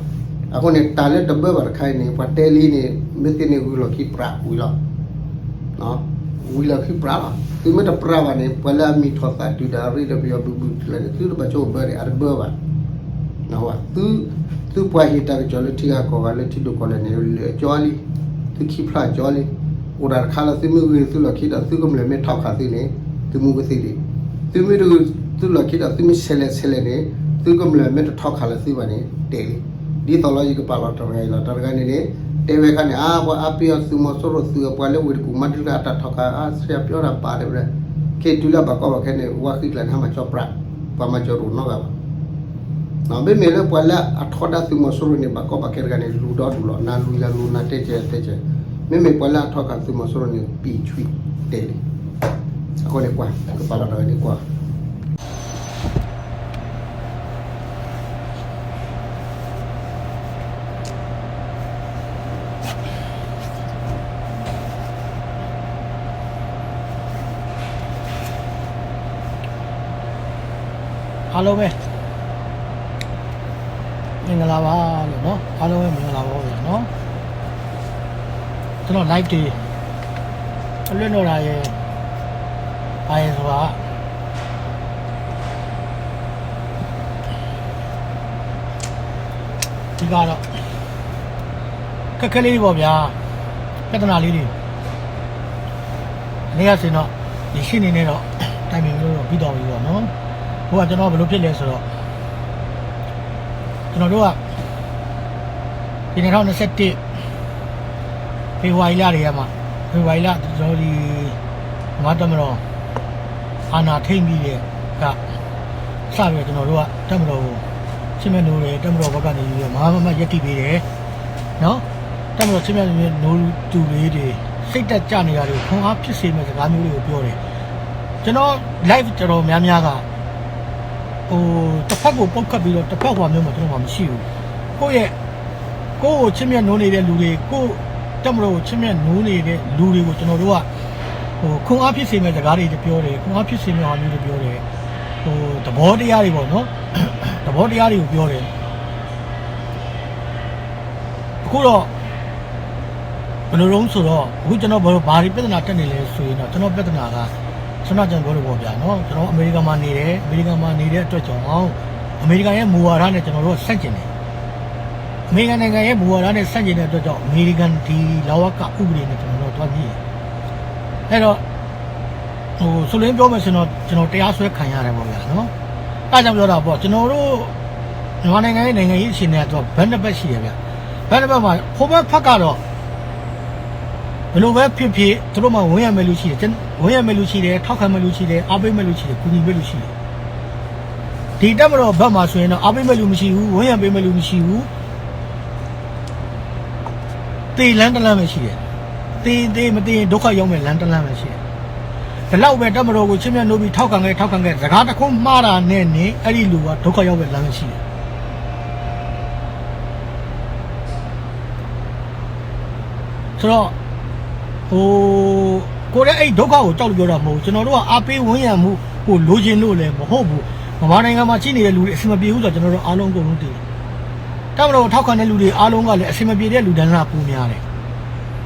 အဃိန့ၣ် တၢ်လၢတဘၢဘၣ်တခါအံၤန့ၣ် ပှၤတဲလံန့ၣ် မ့ၢ်သ့န့ၣ် ဂုာ်လီၢ်ခံပြးဝံၤလီၤ. ဝံၤလီၢ်ခံပြးလီၤ. သုမ့ၢ်တပြးဘၣ်န့ၣ် ပှၤလၢအမံထီၣ်သးတုၤဒီးအရ့ဒီးပယီၤဘုးဘုးတဖုန့ၣ် သုတဘၣ်ဆိကမိၣ်ဘၢန့ၣ် အတဘၢဘၣ်. သုပှၤဟ့ၣ်တၢ်ကစီၣ်လၢထံဂၤကီၢ်ဂၤလၢထံဒိၣ်ကီၢ်လဲၢ်န့ၣ် လၢာ်ကၠီလံ, သုခံဖျါကၠီလံ. အိၣ်တၢ်တခါလၢသုမ့ၢ်ဂုာ်သုလီၢ်ခံဒီးသုကမျၢၢ်မ့ၢ်ထီၣ်ခးသုန့ၣ် သုမူကသ့လံ. သုမ့ၢ်တဂုာ်သုလီၢ်ခံဒီးသုမ့ၢ်ဆဲးလဲၣ်ဆဲးလဲၣ်န့ၣ် သုကမျၢၢ်မ့ၢ်တထီၣ်ခးလၢသုဘၣ်န့ၣ် တဲာ်လံ. ဒ်သိးလီၤယကပာ်လီၤတဂၤအံၤလီၤ တဂၤန့ၣ်န့ၣ် တဲဝဲခါန့ၣ် အါ ပှၤအါပယီၤသုးမီၤစိရိၤသုးအပှၤလၢဝ့ၢ်တကူၣ်မၤဒုးတၢ်အတၢ်ထီၣ်ခး အါ ဆရာပြောတာပါတယ် ခဲအံၤတုၤလၢအဘၣ်ကီဘၣ်ခဲန့ၣ် ဝါဃံကျါန့ၣ် ဟါမၢ်ကၠီပြး, ပှၤမၤကၠီတအိၣ်နီတဂၤဘၣ်. မ့မ့ၢ်လၢပှၤလၢအထီဒါသုးမီၤစိရိၤန့ၣ် ဘၣ်ကီဘၣ်ခဲတဂၤန့ၣ် လူၤဒီဒူၣ်လီၤ, နၤလူၤယၤလူၤ နၤတဲကဲတဲကဲ, မ့မ့ၢ်ပှၤလၢအထီၣ်ခးသုးမီၤစိရိၤန့ၣ် ပံာ်ဆှံတဲလံ. အဃိန့ၣ်ကွၢ် ကပာ်လီၤဒီးဝဲဒၣ်ကွၢ် အားလုံးပဲ မင်္ဂလာပါလို့နော် အားလုံးပဲမင်္ဂလာပါဗျာနော် ကျွန်တော် live တွေ အလွတ်တော့တာရယ် ဘာရယ်ဆိုတာ ဒီကတော့ ခက်ခဲလေးတွေပေါ့ဗျာ ပြဿနာလေးတွေ အနည်းရစင်တော့ ဒီရှင်းနေနဲ့တော့ တိုင်ပင်လို့တော့ပြီးသွားပြီပေါ့နော် ဟိုကကျွန်တော်ဘယ်လိုဖြစ်လဲဆိုတော့ ကျွန်တော်တို့က ဒီနှစ်ထောင်နှစ်ဆယ့်တစ် ဖေဖော်ဝါရီလတွေကမှ ဖေဖော်ဝါရီလ ကျွန်တော်ဒီ ဗမာတပ်မတော် အာဏာထိန်းပြီးတဲ့က စပြီးတော့ကျွန်တော်တို့က တပ်မတော်ကို ချစ်မြတ်နိုးတယ် တပ်မတော်ဘက်ကနေပြီးတော့ မဟာမမရပ်တည်ပေးတယ် နော် တပ်မတော်ချစ်မြတ်နိုးသူတွေ စိတ်ဓာတ်ကျနေတာတွေကို ခွန်အားဖြစ်စေမယ့်စကားမျိုးတွေကိုပြောတယ် ကျွန်တော် live တော်တော်များများက ဟို တစ်ဖက်ကိုပုတ်ခတ်ပြီးတော့ တစ်ဖက်ဟိုဟာမျိုးမှာ ကျွန်တော်မှာမရှိဘူး ကိုယ့်ရဲ့ ကိုယ့်ကိုချစ်မြတ်နိုးနေတဲ့လူတွေ ကိုယ့်တပ်မတော်ကိုချစ်မြတ်နိုးနေတဲ့လူတွေကို ကျွန်တော်တို့က ဟို ခွန်အားဖြစ်စေမယ့်စကားတွေတပြောတယ် ခွန်အားဖြစ်စေမယ့်ဟာမျိုးတွေပြောတယ် ဟို သဘောတရားတွေပေါ့နော် သဘောတရားတွေကိုပြောတယ် အခုတော့ ဘယ်လိုလုပ်ဆိုတော့ အခုကျွန်တော်ဘာလို့ ဘာတွေပြဿနာတက်နေလဲဆိုရင်တော့ ကျွန်တော်ပြဿနာက ခုနကျွန်တော်ပြောလို့ပေါ့ဗျာနော် ကျွန်တော်အမေရိကန်မှာနေတယ် အမေရိကန်မှာနေတဲ့အတွက်ကြောင့် အမေရိကန်ရဲ့မူဝါဒနဲ့ကျွန်တော်တို့ကဆန့်ကျင်တယ် အမေရိကန်နိုင်ငံရဲ့မူဝါဒနဲ့ဆန့်ကျင်တဲ့အတွက်ကြောင့် အမေရိကန်ဒီလဝကဥပဒေနဲ့ကျွန်တော်တို့ကသွားညှိတယ် အဲ့တော့ ဟို ဆိုလိုရင်းပြောမယ်ဆိုရင်တော့ ကျွန်တော်တရားစွဲခံရတယ်ပေါ့ဗျာနော် အဲ့ဒါကြောင့်ပြောတာပေါ့ ကျွန်တော်တို့ မြန်မာနိုင်ငံရဲ့နိုင်ငံရေးအခြေအနေကတော့ ဘက်နှစ်ဖက်ရှိတယ်ဗျာ ဘက်နှစ်ဖက်မှာ ဟိုဘက်ဖက်ကတော့ ဘယ်လိုပဲဖြစ်ဖြစ် သူတို့မှာ ဝန်းရံမယ့်လူရှိတယ် ကျွန်- ဝန်းရံမယ့်လူရှိတယ် ထောက်ခံမယ့်လူရှိတယ် အားပေးမယ့်လူရှိတယ် ကူညီမယ့်လူရှိတယ် ဒီတပ်မတော်ဘက်မှာဆိုရင်တော့ အားပေးမယ့်လူမရှိဘူး ဝန်းရံပေးမယ့်လူမရှိဘူး သေလမ်းတစ်လမ်းပဲရှိတယ် သေသေမသေရင်ဒုက္ခရောက်မဲ့လမ်းတစ်လမ်းပဲရှိတယ် ဒီလောက်ပဲတပ်မတော်ကိုချစ်မြတ်နိုးပြီးထောက်ခံခဲ့ထောက်ခံခဲ့စကားတစ်ခုမှားတာနဲ့နေအဲ့ဒီလူကဒုက္ခရောက်မဲ့လမ်းပဲရှိတယ် ဆိုတော့ ဟို ကိုယ်လည်းအဲ့ဒုက္ခကိုကြောက်လို့ပြောတာမဟုတ်ဘူး ကျွန်တော်တို့ကအားပေးဝန်းရံမှုကိုလိုချင်လို့လည်းမဟုတ်ဘူး ဗမာနိုင်ငံမှာရှိနေတဲ့လူတွေအဆင်မပြေဘူးဆိုတာကျွန်တော်တို့အားလုံးအကုန်လုံးသိတယ် တပ်မတော်ကိုထောက်ခံတဲ့လူတွေအားလုံးကလည်းအဆင်မပြေတဲ့လူတန်းစားပိုများတယ်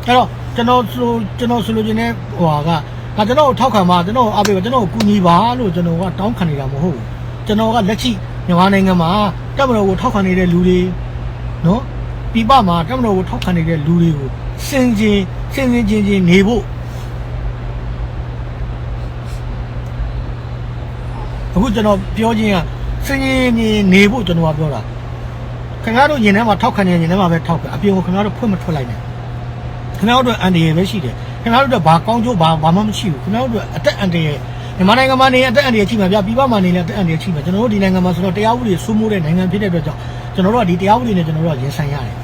အဲ့တော့ကျွန်တော်ဆိုကျွန်တော်ဆိုလိုချင်တဲ့ဟိုဟာကဒါကျွန်တော်ကိုထောက်ခံပါကျွန်တော်ကိုအားပေးပါကျွန်တော်ကိုကူညီပါလို့ကျွန်တော်ကတောင်းခံနေတာမဟုတ်ဘူးကျွန်တော်ကလက်ရှိမြန်မာနိုင်ငံမှာတပ်မတော်ကိုထောက်ခံနေတဲ့လူတွေနော်ပြည်ပမှာတပ်မတော်ကိုထောက်ခံနေတဲ့လူတွေကိုစင်စင်စင်စင်ချင်းချင်းနေဖို့ အခုကျွန်တော်ပြောခြင်းကစင်စင်ချင်းချင်းနေဖို့ကျွန်တော်ကပြောတာခင်ဗျားတို့ရင်ထဲမှာထောက်ခံနေရင်ရင်ထဲမှာပဲထောက်ခံအပြင်ကိုခင်ဗျားတို့ဖွင့်မထွက်လိုက်နဲ့ခင်ဗျားတို့အတွက်အန္တရာယ်ပဲရှိတယ်ခင်ဗျားတို့အတွက်ဘာကောင်းကျိုးဘာဘာမှမရှိဘူးခင်ဗျားတို့အတွက်အသက်အန္တရာယ်မြန်မာနိုင်ငံမှာနေအသက်အန္တရာယ်ရှိမှာဗျာပြည်ပမှာနေလည်းအသက်အန္တရာယ်ရှိမှာကျွန်တော်တို့ဒီနိုင်ငံမှာဆိုတော့တရားဥပဒေစိုးမိုးတဲ့နိုင်ငံဖြစ်တဲ့အတွက်ကြောင့်ကျွန်တော်တို့ကဒီတရားဥပဒေနဲ့ကျွန်တော်တို့ကရင်ဆိုင်ရတယ်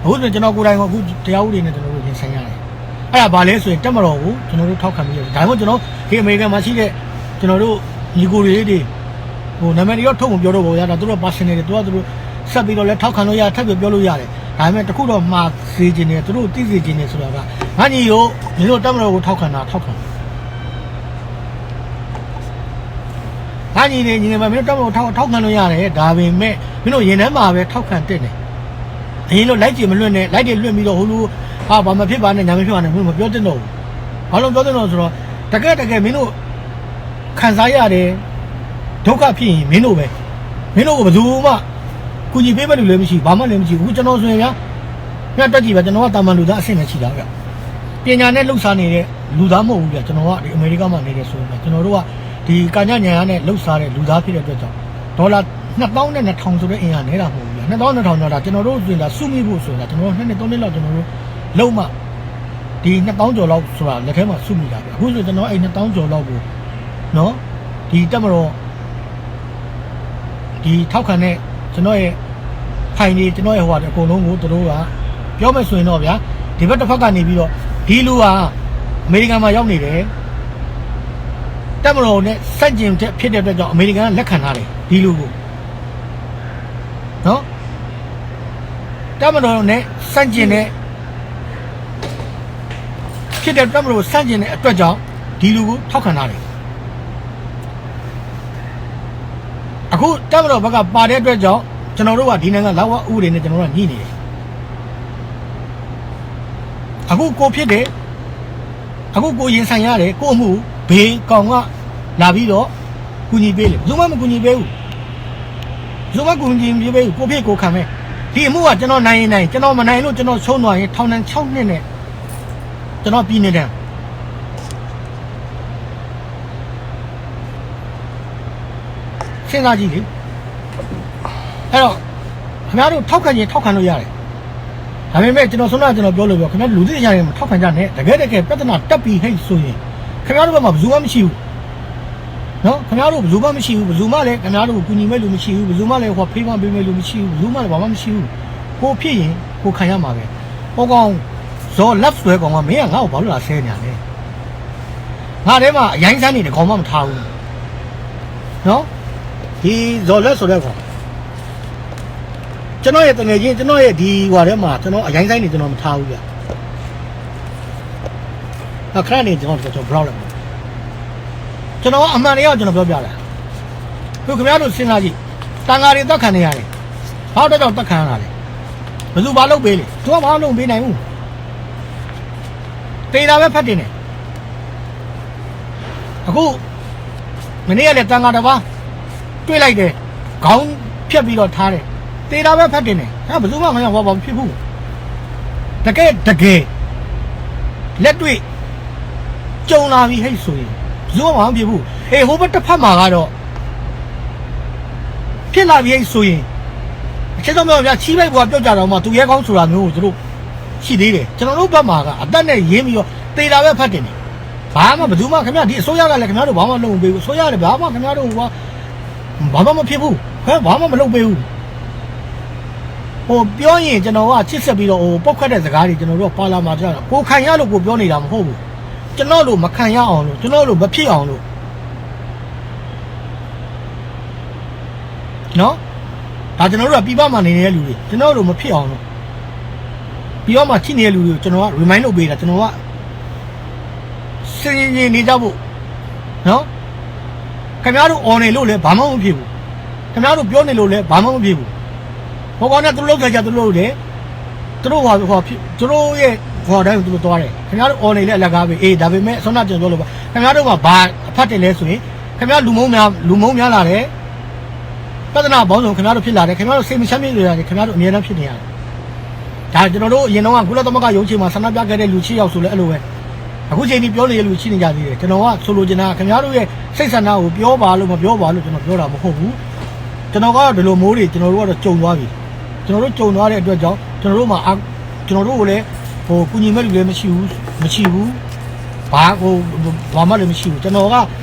အခုဆိုကျွန်တော်ကိုယ်တိုင်ကအခုတရားဥပဒေနဲ့ကျွန်တော်တို့ရင်ဆိုင်ရတယ်အဲ့ဒါဘာလဲဆိုရင်တပ်မတော်ကိုကျွန်တော်တို့ထောက်ခံပြီးရတယ်ဒါကြောင့်ကျွန်တော်ဒီအမေရိကန်မှာရှိတဲ့ကျွန်တော်တို့ညီကိုတွေတွေဟိုနာမည်တွေတော့ထုတ်မပြောတော့ဘူးဗျာဒါသူတို့ personal တွေသူကသူတို့ဆက်ပြီးတော့လဲထောက်ခံလို့ရထပ်ပြီးပြောလို့ရတယ်ဒါပေမဲ့တခုတော့မှားစေချင်တယ်သူတို့သိစေချင်တယ်ဆိုတာကငါညီတို့မင်းတို့တပ်မတော်ကိုထောက်ခံတာထောက်ခံတယ်ငါညီနေညီနေမှာမင်းတို့တပ်မတော်ထောက်ထောက်ခံလို့ရတယ်ဒါပေမဲ့မင်းတို့ရင်ထဲမှာပဲထောက်ခံတဲ့နေအရင်လိုလိုက်ကြည့်မလွတ်နဲ့လိုက်ကြည့်လွတ်ပြီးတော့ဟိုလိုဟာဘာမဖြစ်ပါနဲ့ညာမဖြစ်ပါနဲ့မင်းမပြောတဲ့တော့ဘူးဘာလို့ပြောတဲ့တော့ဆိုတော့တကယ်တကယ်မင်းတို့ခံစားရတယ်ဒုက္ခဖြစ်ရင်မင်းတို့ပဲမင်းတို့ကဘယ်သူမှကူညီပေးမဲ့လူလည်းမရှိဘူးဘာမှလည်းမရှိဘူးအခုကျွန်တော်ဆိုရင်ဗျာညတွက်ကြည့်ပါကျွန်တော်ကတာမန်လူသားအဆင့်နဲ့ရှိတာဗျာပညာနဲ့လှုပ်ရှားနေတဲ့လူသားမဟုတ်ဘူးဗျာကျွန်တော်ကဒီအမေရိကမှာနေတယ်ဆိုရင်ဗျာကျွန်တော်တို့ကဒီကညညရနဲ့လှုပ်ရှားတဲ့လူသားဖြစ်တဲ့အတွက်ကြောင့်ဒေါ်လာနှစ်သောင်းနဲ့နှစ်ထောင်ဆိုတဲ့အင်အားနဲတာမဟုတ်ဘူးဗျာနှစ်သောင်းနှစ်ထောင်တော့ဒါကျွန်တော်တို့ဆိုရင်ဒါစုမိဖို့ဆိုတာကျွန်တော်တို့နှစ်နှစ်သုံးနှစ်လောက်ကျွန်တော်တို့လုံးမဒီနှစ်သောင်းကျော်လောက်ဆိုတာလက်ထဲမှာစုမိတာဗျာအခုဆိုကျွန်တော်အဲ့နှစ်သောင်းကျော်လောက်ကိုနော်ဒီတပ်မတော်ဒီထောက်ခံတဲ့ကျွန်တော်ရဲ့ဖိုင်တွေကျွန်တော်ရဲ့ဟိုဟာတွေအကုန်လုံးကိုသူတို့ကပြောမယ်ဆိုရင်တော့ဗျာ ဒီဘက်တစ်ဖက်ကနေပြီးတော့ ဒီလူဟာ အမေရိကန်မှာရောက်နေတယ်, တပ်မတော်နဲ့ဆန့်ကျင်တဲ့ဖြစ်တဲ့အတွက်ကြောင့် အမေရိကန်ကလက်ခံထားတယ် ဒီလူကို, နော်, တပ်မတော်နဲ့ဆန့်ကျင်တဲ့ ဖြစ်တဲ့တပ်မတော်ကိုဆန့်ကျင်တဲ့အတွက်ကြောင့် ဒီလူကိုထောက်ခံထားတယ်. အခုတပ်မတော်ဘက်ကပါတဲ့အတွက်ကြောင့် ကျွန်တော်တို့ကဒီနိုင်ငံသားဥပဒေနဲ့ကျွန်တော်တို့ကညှိနေတယ်. အခုကိုဖြစ်တယ်, အခုကိုရင်ဆိုင်ရတယ်, ကိုယ့်အမှုကို ဘယ်ကောင်ကလာပြီးတော့ကူညီပေးလဲ? ဘယ်သူမှမကူညီပေးဘူး. ဘယ်သူမှကူညီပေးဘူး. ကိုဖြစ်ကိုခံမယ်. ဒီအမှုကကျွန်တော်နိုင်ရင်နိုင်, ကျွန်တော်မနိုင်လို့ကျွန်တော်ဆုံးသွားရင် ထောင်ဒဏ်ခြောက်နှစ်နဲ့ ကျွန်တော်ပြည်နှင်ဒဏ် စဉ်းစားကြည့်လေ. အဲ့တော့ ခင်ဗျားတို့ထောက်ခံရင်ထောက်ခံလို့ရတယ်. ဒါပေမဲ့ကျွန်တော်ဆုံးတော့ကျွန်တော်ပြောလို့ပြော ခင်ဗျားတို့လူသိရှင်မထောက်ခံကြနဲ့. တကယ်တကယ်ပြဿနာတက်ပြီးဟဲဆိုရင် ခင်ဗျားတို့ဘက်မှာဘယ်သူမှမရှိဘူးနော်. ခင်ဗျားတို့ဘယ်သူမှမရှိဘူး. ဘယ်သူမှလည်းခင်ဗျားတို့ကိုကူညီမဲ့လူမရှိဘူး. ဘယ်သူမှလည်းဟိုဖေးမပေးမဲ့လူမရှိဘူး. ဘယ်သူမှလည်းဘာမှမရှိဘူး. ကိုဖြစ်ရင်ကိုခံရမှာပဲ. ဟိုကောင် ဇော်လတ်စွဲကောင်က မင်းကငါ့ကိုဘာလို့လာဆဲနေရလဲ? ငါထဲမှာအရိုင်းဆိုင်တွေတကောင်မှမထားဘူးနော်. ဒီဇော်လတ်ဆိုတဲ့ကောင် ကျွန်တော်ရဲ့သူငယ်ချင်း ကျွန်တော်ရဲ့ဒီဟိုထဲမှာ ကျွန်တော်အရိုင်းဆိုင်တွေကျွန်တော်မထားဘူးဗျာ. အခါနေကျွန်တော်ကျွန်တော်ဘလောက်လဲကျွန်တော်အမှန်တရားကျွန်တော်ပြောပြတာ. ခုခင်ဗျားတို့စဉ်းစားကြည့်. တန်ဃာတွေတက်ခံနေရတယ်. ဘာတော့တော့တက်ခံရတာလဲ? ဘယ်သူဘာလုပ်ပေးလဲ? သူကဘာလုပ်ပေးနိုင်ဘူး. သေတာပဲဖတ်တင်တယ်. အခု မနေ့ကလည်းတန်ဃာတစ်ပါး တွေ့လိုက်တယ်. ခေါင်းဖြတ်ပြီးတော့ထားတယ်. သေတာပဲဖတ်တင်တယ်. အဲဘယ်သူမှမရဘူး ဘာမှမဖြစ်ဘူး. တကယ်တကယ် လက်တွေ့ ကြုံလာပြီဟဲ့ဆိုရင် ဘယ်သူမှမဖြစ်ဘူး. အေး ဟိုဘက်တစ်ဖက်မှာကတော့ ဖြစ်လာပြီဟဲ့ဆိုရင် အချက်တော့မပြောဗျာ ချီးပိုက်ပေါ်ပြောကြတော့မှ သူရဲကောင်းဆိုတာမျိုးကိုသူတို့ရှိသေးတယ်. ကျွန်တော်တို့ဘက်မှာကအသက်နဲ့ရင်းပြီးတော့သေတာပဲဖတ်တင်တယ်. ဘာမှဘယ်သူမှခင်ဗျားဒီအစိုးရကလည်းခင်ဗျားတို့ဘာမှလုပ်မပေးဘူး. အစိုးရလည်းဘာမှခင်ဗျားတို့ဘာဘာမှမဖြစ်ဘူး. ဟဲဘာမှမလုပ်ပေးဘူး. ဟိုပြောရင်ကျွန်တော်ကချစ်ဆက်ပြီးတော့ဟိုပုတ်ခတ်တဲ့စကားတွေကျွန်တော်တို့ကပါလာမှာကြတော့ကိုခံရလို့ကိုပြောနေတာမဟုတ်ဘူး. ကျွန်တော်တို့မခံရအောင်လို့ကျွန်တော်တို့မဖြစ်အောင်လို့နော်. ဒါကျွန်တော်တို့ကပြည်ပမှာနေနေတဲ့လူတွေကျွန်တော်တို့မဖြစ်အောင်လို့ပြည်ပမှာရှိနေတဲ့လူတွေကိုကျွန်တော်က remind လုပ်ပေးတာကျွန်တော်က ဆင်ခြင်နေကြဖို့နော်. ခင်ဗျားတို့အော်နေလို့လည်းဘာမှမဖြစ်ဘူး. ခင်ဗျားတို့ပြောနေလို့လည်းဘာမှမဖြစ်ဘူး. ဟိုကောင်နဲ့သူတို့လုပ်ကြကြသူတို့လုပ်တယ်. သူတို့ဟာဟိုသူတို့ရဲ့ဟိုတိုင်းသူတို့သွားတယ်. ခင်ဗျားတို့အော်နေလည်းအလကားပဲ. အေးဒါပေမဲ့အစောနကျွန်တော်ပြောလို့ပါ. ခင်ဗျားတို့ကဘာအဖတ်တယ်လဲဆိုရင်ခင်ဗျားလူမုန်းများလူမုန်းများလာတယ်. ပြဿနာပေါင်းစုံခင်ဗျားတို့ဖြစ်လာတယ်. ခင်ဗျားတို့စိတ်မချမ်းမြေ့တွေရတယ်. ခင်ဗျားတို့အမြဲတမ်းဖြစ်နေရတယ်. ဒါကျွန်တော်တို့အရင်တော့ကကုလသမဂ္ဂရုံးချိန်မှာဆန္ဒပြခဲ့တဲ့လူရှစ်ယောက်ဆိုလည်းအဲ့လိုပဲ. အခုချိန်ထိပြောနေတဲ့လူရှိနေကြသေးတယ်. ကျွန်တော်ကဆိုလိုချင်တာကခင်ဗျားတို့ရဲ့စိတ်ဆန္ဒကိုပြောပါလို့မပြောပါလို့ကျွန်တော်ပြောတာမဟုတ်ဘူး. ကျွန်တော်ကတော့ဒီလိုမျိုးတွေကျွန်တော်တို့ကတော့ကြုံသွားပြီ. ကျွန်တော်တို့ကြုံသွားတဲ့အတွက်ကြောင့်ကျွန်တော်တို့မှာအာကျွန်တော်တို့ကိုလည်းဟိုကူညီမဲ့လူလည်းမရှိဘူးမရှိဘူး. ဘာဟိုဘာမှလည်းမရှိဘူး. ကျွန်တော်က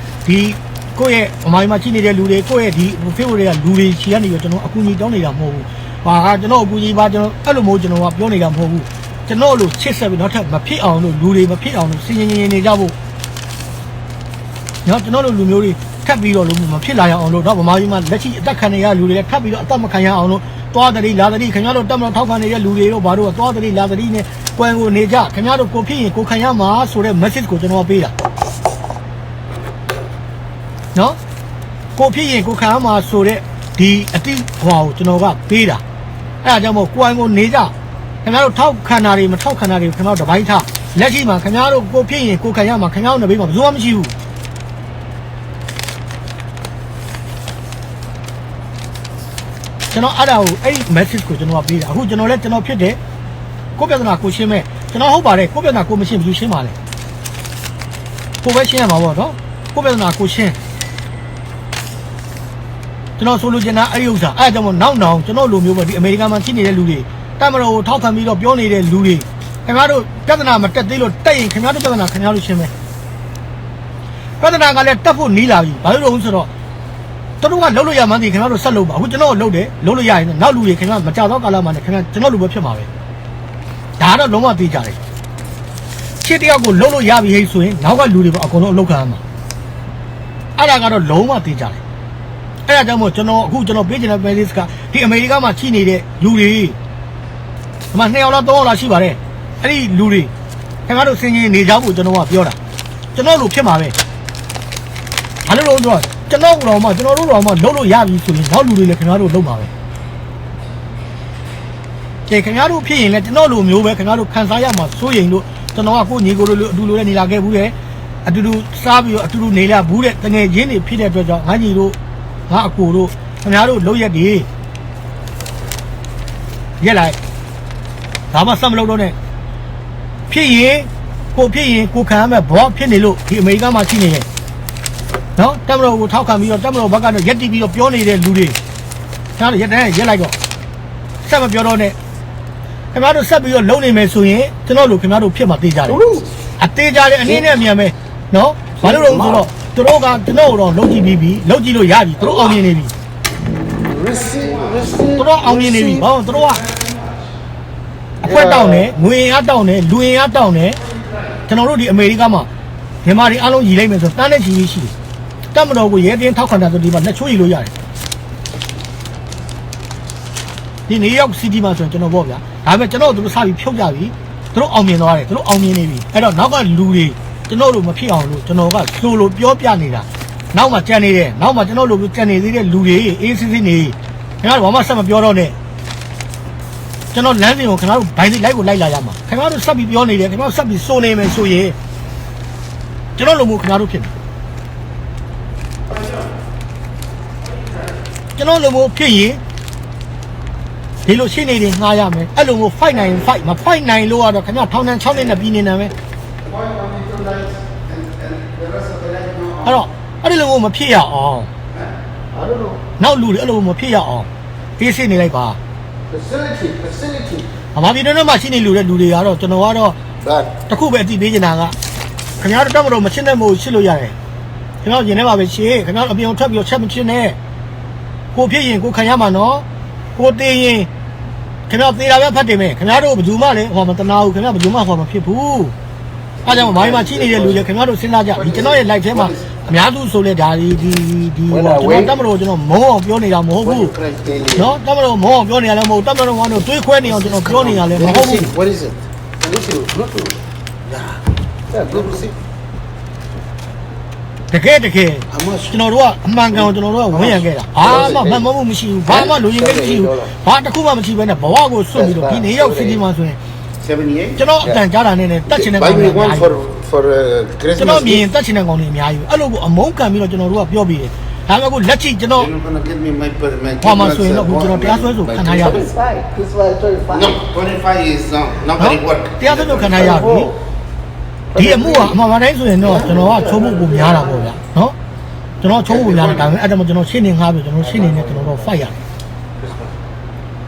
ဒီကိုယ့်ရဲ့ဗမာပြည်မှာရှိနေတဲ့လူတွေကိုယ့်ရဲ့ဒီ Facebook တွေကလူတွေဆီကနေပြီးတော့ကျွန်တော်အကူအညီတောင်းနေတာမဟုတ်ဘူး. ဘာကကျွန်တော်အကူအညီပါကျွန်တော်အဲ့လိုမျိုးကျွန်တော်ကပြောနေတာမဟုတ်ဘူး. ကျွန်တော်လိုချစ်ဆက်ပြီးနောက်ထပ်မဖြစ်အောင်လို့လူတွေမဖြစ်အောင်လို့စင်စင်စင်စင်နေကြဖို့နော်. ကျွန်တော်တို့လူမျိုးတွေထပ်ပြီးတော့လို့မဖြစ်လာရအောင်လို့တော့ဗမာပြည်မှာလက်ရှိအသက်ခံနေရလူတွေလည်းထပ်ပြီးတော့အသက်မခံရအောင်လို့သွားတတိလာတတိခင်ဗျားတို့တပ်မတော်ထောက်ခံနေတဲ့လူတွေတို့ဘာတို့ကသွားတတိလာတတိနဲ့ကွယ်ကိုနေကြခင်ဗျားတို့ကိုဖြစ်ရင်ကိုခံရမှာဆိုတဲ့ message ကိုကျွန်တော်ပေးတာနော်. ကိုဖြစ်ရင်ကိုခံရမှာဆိုတဲ့ဒီအတိအကျကိုကျွန်တော်ကပေးတာ. အဲ့ဒါကြောင့်မို့ကိုယ်ကိုနေကြခင်ဗျားတို့ထောက်ခံတာတွေမထောက်ခံတာတွေကိုခင်ဗျားတို့တပိုင်းထား. လက်ရှိမှာခင်ဗျားတို့ကိုဖြစ်ရင်ကိုခံရမှာခင်ဗျားတို့နဘိမှာဘယ်သူမှမရှိဘူး. ကျွန်တော်အဲ့ဒါကိုအဲ့ message ကိုကျွန်တော်ကပေးတာအခုကျွန်တော်လည်းကျွန်တော်ဖြစ်တယ်. ကိုယ့်ပြဿနာကိုရှင်းမယ်. ကျွန်တော်ဟုတ်ပါတယ်ကိုယ့်ပြဿနာကိုမရှင်းဘူးရှင်းပါလေ. ကိုပဲရှင်းရမှာပေါ့နော်. ကိုယ့်ပြဿနာကိုရှင်းကျွန်တော်ဆိုလိုချင်တာအဲ့ဒီဥစ္စာအဲ့ဒါကြောင့်မို့နောက်နောင်ကျွန်တော်လိုမျိုးပဲဒီအမေရိကန်မှာရှိနေတဲ့လူတွေတပ်မတော်ကိုထောက်ခံပြီးတော့ပြောနေတဲ့လူတွေခင်ဗျားတို့ပြဿနာမတက်သေးလို့တက်ရင်ခင်ဗျားတို့ပြဿနာခင်ဗျားတို့ရှင်းမယ်. ပြဿနာကလည်းတက်ဖို့နီးလာပြီဘာလို့လဲဆိုတော့သူတို့ကလုပ်လို့ရမှန်းသိခင်ဗျားတို့ဆက်လုပ်ပါအခုကျွန်တော်လုပ်တယ်လုပ်လို့ရရင်နောက်လူတွေခင်ဗျားမကြတော့ကာလမှာနဲ့ခင်ဗျားကျွန်တော်လူပဲဖြစ်မှာပဲ. ဒါတော့လုံးဝသေချာတယ်. ရှေ့တစ်ယောက်ကို လုပ်လို့ရပြီဆိုရင် နောက်ကလူတွေပါ အကုန်လုံး အလုပ်ခံရမှာ။ အဲ့ဒါကတော့ လုံးဝသေချာတယ်။ အဲ့ဒါကြောင့်မို့ ကျွန်တော် အခု ကျွန်တော် ပေးချင်တဲ့ message က ဒီ အမေရိကမှာ ရှိနေတဲ့ လူတွေ ဒီမှာ နှစ်ယောက်လား သုံးယောက်လား ရှိပါတယ်။ အဲ့ဒီလူတွေ ခင်ဗျားတို့ ဆင်ခြင်နေကြဖို့ ကျွန်တော်က ပြောတာ။ ကျွန်တော်လို ဖြစ်မှာပဲ။ ဘာလို့လဲဆိုတော့ ကျွန်တော်ကိုတောင်မှ ကျွန်တော်တို့တောင်မှ လုပ်လို့ရပြီဆိုရင် နောက်လူတွေလည်း ခင်ဗျားတို့ လုပ်မှာပဲ။ ကဲ ခင်ဗျားတို့ ဖြစ်ရင်လည်း ကျွန်တော်လိုမျိုးပဲ ခင်ဗျားတို့ ခံစားရမှာ စိုးရိမ်လို့ ကျွန်တော်က ကိုယ့်ညီကိုလိုလို အတူတူလည်း နေလာခဲ့ဖူးတယ်။ အတူတူ စားပြီးတော့ အတူတူ နေလာဖူးတဲ့ သူငယ်ချင်းတွေ ဖြစ်တဲ့အတွက်ကြောင့် ငါညီတို့ ငါအကိုတို့ ခင်ဗျားတို့ လုပ်ရက်တွေ ရက်လိုက် ဘာမှ ဆက်မလုပ်တော့နဲ့။ ဖြစ်ရင် ကိုယ်ဖြစ်ရင် ကိုယ်ခံရမယ့် ဘဝ ဖြစ်နေလို့ ဒီ အမေရိကမှာ ရှိနေတယ်။ နော် တပ်မတော်ကို ထောက်ခံပြီးတော့ တပ်မတော်ဘက်ကနေ ရပ်တည်ပြီးတော့ ပြောနေတဲ့ လူတွေ ခင်ဗျားတို့ ရပ်တန်း ရပ်လိုက်တော့ ဆက်မပြောတော့နဲ့။ ခင်ဗျားတို့ ဆက်ပြီးတော့ လုပ်နေမယ်ဆိုရင် ကျွန်တော်လို ခင်ဗျားတို့ ဖြစ်မှာ သေချာတယ်။ အသေချာတယ် အနည်းနဲ့ အမြန်ပဲ။ နော် ဘာလို့လဲဆိုတော့ သူတို့က ကျွန်တော်ကိုတော့ လုပ်ကြည့်ပြီးပြီ။ လုပ်ကြည့်လို့ ရပြီ။ သူတို့ အောင်မြင်နေပြီ။ သူတို့ အောင်မြင်နေပြီ။ ဘာလို့လဲ သူတို့က အဖွဲ့တောင်းတယ်။ ငွေအင်အားတောင်းတယ်။ လူအင်အားတောင်းတယ်။ ကျွန်တော်တို့ ဒီ အမေရိကမှာ မြန်မာတွေ အားလုံး ရေလိုက်မယ်ဆို သန်းနဲ့ချီပြီး ရှိတယ်။ တပ်မတော်ကို ရဲတင်း ထောက်ခံတာဆို ဒီမှာ လက်ချိုးရေလို့ ရတယ်။ ဒီ New York City မှာဆိုရင် ကျွန်တော်ပေါ့ဗျာ။ ဒါပေမဲ့ ကျွန်တော်တို့ သူတို့ စပြီး ဖြုတ်ကြပြီ။ သူတို့ အောင်မြင်သွားတယ်။ သူတို့ အောင်မြင်နေပြီ။ အဲ့တော့ နောက်ကလူတွေ ကျွန်တော်တို့ မဖြစ်အောင်လို့ ကျွန်တော်က ကြိုလို့ ပြောပြနေတာ။ နောက်မှာ ကျန်နေတယ်။ နောက်မှာ ကျွန်တော်တို့ ကျန်နေသေးတဲ့ လူတွေ အေးအေးဆေးဆေးနေ။ ခင်ဗျားတို့ ဘာမှ ဆက်မပြောတော့နဲ့။ ကျွန်တော် လမ်းစဉ်ကို ခင်ဗျားတို့ ဘယ်လိုက်ကို လိုက်လာရမှာ။ ခင်ဗျားတို့ ဆက်ပြီး ပြောနေတယ်။ ခင်ဗျားတို့ ဆက်ပြီး စိုးနေမယ်ဆိုရင် ကျွန်တော်လိုမျိုး ခင်ဗျားတို့ ဖြစ်မယ်။ ကျွန်တော်လိုမျိုး ဖြစ်ရင် ဒီလို ရှေ့နေတွေ ငှားရမယ်။ အဲ့လိုမျိုး fight နိုင်ရင် fight မ fight နိုင်လို့ကတော့ ခင်ဗျား ထောင်ဒဏ် ခြောက်နှစ်နဲ့ ပြည်နှင်ဒဏ်ပဲ။ အဲ့တော့ အဲ့ဒီလိုမျိုး မဖြစ်ရအောင် နောက်လူတွေ အဲ့လိုမျိုး မဖြစ်ရအောင် အေးဆေးနေလိုက်ပါ။ ဗမာပြည်တွင်းထဲမှာ ရှိနေလို့တဲ့ လူတွေကတော့ ကျွန်တော်ကတော့ တစ်ခုပဲ အသိပေးချင်တာက ခင်ဗျားတို့ တပ်မတော် မချစ်နဲ့ မဟုတ် ချစ်လို့ရတယ်။ ခင်ဗျားတို့ ရင်ထဲမှာပဲ ရှိ။ ခင်ဗျားတို့ အပြင်ကို ထွက်ပြီးတော့ ချက်မဖြစ်နဲ့။ ကိုဖြစ်ရင် ကိုခံရမှာနော်။ ကိုသေရင် ခင်ဗျား သေတာပဲ ဖတ်တင်မယ်။ ခင်ဗျားတို့ ဘယ်သူမှလည်း ဟို မတနာဘူး။ ခင်ဗျား ဘယ်သူမှ ဟို မဖြစ်ဘူး။ အဲဒါကြောင့် ဗမာပြည်မှာ ရှိနေတဲ့ လူတွေ ခင်ဗျားတို့ စဉ်းစားကြ။ ဒီ ကျွန်တော်ရဲ့ live ထဲမှာ အများသူ ဆိုလဲ ဒါ ဒီ ဒီ ဒီ ဒီ ကျွန်တော် တပ်မတော်ကို ကျွန်တော် မုန်းအောင် ပြောနေတာ မဟုတ်ဘူး။ နော် တပ်မတော် မုန်းအောင် ပြောနေတာလည်း မဟုတ်ဘူး။ တပ်မတော် မုန်းအောင် သွေးခွဲနေအောင် ကျွန်တော် ပြောနေတာလည်း မဟုတ်ဘူး။ တကယ်တကယ် ကျွန်တော်တို့က အမှန်ကန်ကို ကျွန်တော်တို့က ဝန်းရံခဲ့တာ။ ဘာမှ မှန်မှန်မှု မရှိဘူး။ ဘာမှ လူရင်းမှု မရှိဘူး။ ဘာတစ်ခုမှ မရှိဘဲနဲ့ ဘဝကို စွန့်ပြီးတော့ ဒီ New York City မှာဆိုရင် ကျွန်တော် အတန်ကြားတာနဲ့ နဲ့ တတ်ချင်တဲ့ ကောင်တွေ အများကြီး။ ကျွန်တော် မြင်ရင် တတ်ချင်တဲ့ ကောင်တွေ အများကြီးပဲ။ အဲ့လိုကို အမုန်းခံပြီးတော့ ကျွန်တော်တို့က ပြောပေးတယ်။ ဒါပေမဲ့ အခု လက်ရှိ ကျွန်တော် ဟိုမှာ ဆိုရင်တော့ အခု ကျွန်တော် တရားစွဲဆို ခံထားရတယ်။ တရားစွဲဆို ခံထားရတယ်။ ဒီအမှုက အမှန်မှန်တိုင်းဆိုရင်တော့ ကျွန်တော်က ချိုးဖို့ ပိုများတာပေါ့ဗျာနော်။ ကျွန်တော်က ချိုးဖို့ ပိုများတယ်။ ဒါပေမဲ့ အဲ့ဒါမှ ကျွန်တော် ရှေ့နေငှားပြီး ကျွန်တော် ရှေ့နေနဲ့ ကျွန်တော်တို့ fight ရတယ်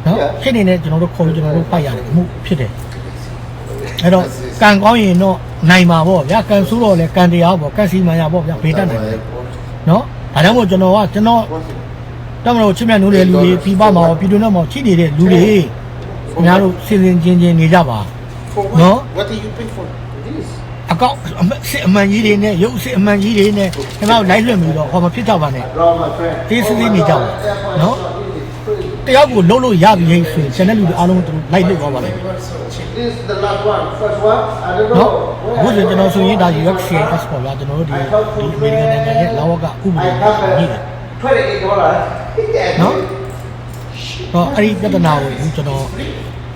နော်။ ရှေ့နေနဲ့ ကျွန်တော်တို့ ခေါ်ပြီး ကျွန်တော်တို့ fight ရတယ်။ အမှုဖြစ်တယ်။ အဲ့တော့ ကံကောင်းရင်တော့ နိုင်မှာပေါ့ဗျာ။ ကံဆိုးတော့လည်း ကံတရားပေါ့။ ကံစီမံရာပေါ့ဗျာ။ ဘယ်တတ်နိုင်လဲနော်။ ဒါကြောင့်မို့ ကျွန်တော်က ကျွန်တော် တပ်မတော်ကို ချစ်မြတ်နိုးတဲ့ လူတွေ၊ ပြည်ပမှာရော ပြည်တွင်းထဲမှာရော ရှိနေတဲ့ လူတွေ ခင်ဗျားတို့ ဆင်ဆင်ခြင်ခြင် နေကြပါနော်။ အကောင့် အစစ်အမှန်ကြီးတွေနဲ့ ရုပ်စစ်အမှန်ကြီးတွေနဲ့ ခင်ဗျားတို့ live လွှင့်ပြီးတော့ ဟောမဖြစ်ကြပါနဲ့။ အေးဆေးဆေး နေကြပါနော်။ တစ်ယောက်ကို လုပ်လို့ရပြီဆိုရင် ကျန်တဲ့လူတွေ အားလုံး သူတို့ live လွှင့်သွားပါလိမ့်မယ်နော်။ အခုဆိုရင် ကျွန်တော်ဆိုရင် ဒါ USCIS ပေါ့ဗျာ။ ကျွန်တော်တို့ ဒီ ဒီ အမေရိကန်နိုင်ငံရဲ့ လဝက ဥပဒေနဲ့ ငြိတယ်နော်။ တော့ အဲ့ဒီပြဿနာကို အခု ကျွန်တော်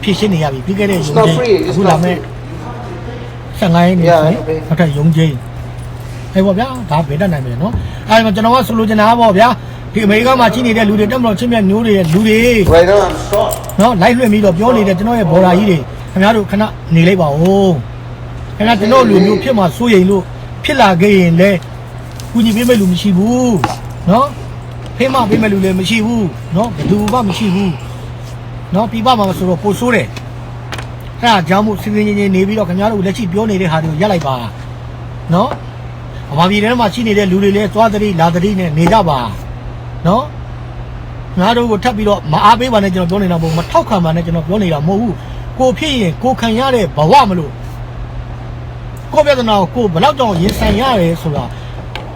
ဖြေရှင်းနေရပြီ။ ပြီးခဲ့တဲ့ ရုံးချိန်း အခုလာမယ့် ဆယ့်ငါးရက်နေ့ဆိုရင် နောက်ထပ် ရုံးချိန်း အဲ့ပေါ့ဗျာ။ ဒါ ဘယ်တတ်နိုင်မလဲနော်။ အဲ့တော့ ကျွန်တော်က ဆိုလိုချင်တာကပေါ့ဗျာ။ ဒီ အမေရိကမှာ ရှိနေတဲ့ လူတွေ၊ တပ်မတော် ချစ်မြတ်နိုးတဲ့ လူတွေနော်။ live လွှင့်ပြီးတော့ ပြောနေတဲ့ ကျွန်တော်ရဲ့ border ကြီးတွေ ခင်ဗျားတို့ ခဏ နေလိုက်ပါဦး။ ခင်ဗျား ကျွန်တော်လိုမျိုး ဖြစ်မှာ စိုးရိမ်လို့ ဖြစ်လာခဲ့ရင်လည်း ကူညီပေးမဲ့လူ မရှိဘူးနော်။ ဖေးမပေးမဲ့လူလည်း မရှိဘူးနော်။ ဘယ်သူမှ မရှိဘူးနော်။ ပြည်ပမှာဆိုတော့ ပိုဆိုးတယ်။ အဲ့ဒါကြောင့်မို့ ဆင်ဆင်ခြင်ခြင် နေပြီးတော့ ခင်ဗျားတို့ လက်ရှိ ပြောနေတဲ့ဟာတွေကို ရပ်လိုက်ပါနော်။ ဗမာပြည်ထဲမှာ ရှိနေတဲ့ လူတွေလည်း သွားသတိ လာသတိနဲ့ နေကြပါနော်။ ခင်ဗျားတို့ကို ထပ်ပြီးတော့ မအားပေးပါနဲ့ ကျွန်တော် ပြောနေတာ မဟုတ်ဘူး။ မထောက်ခံပါနဲ့ ကျွန်တော် ပြောနေတာ မဟုတ်ဘူး။ ကိုယ်ဖြစ်ရင် ကိုယ်ခံရတဲ့ ဘဝမလို့ ကိုယ့်ပြဿနာကို ကိုယ်ဘယ်လောက်တောင်ရင်ဆိုင်ရတယ်ဆိုတာ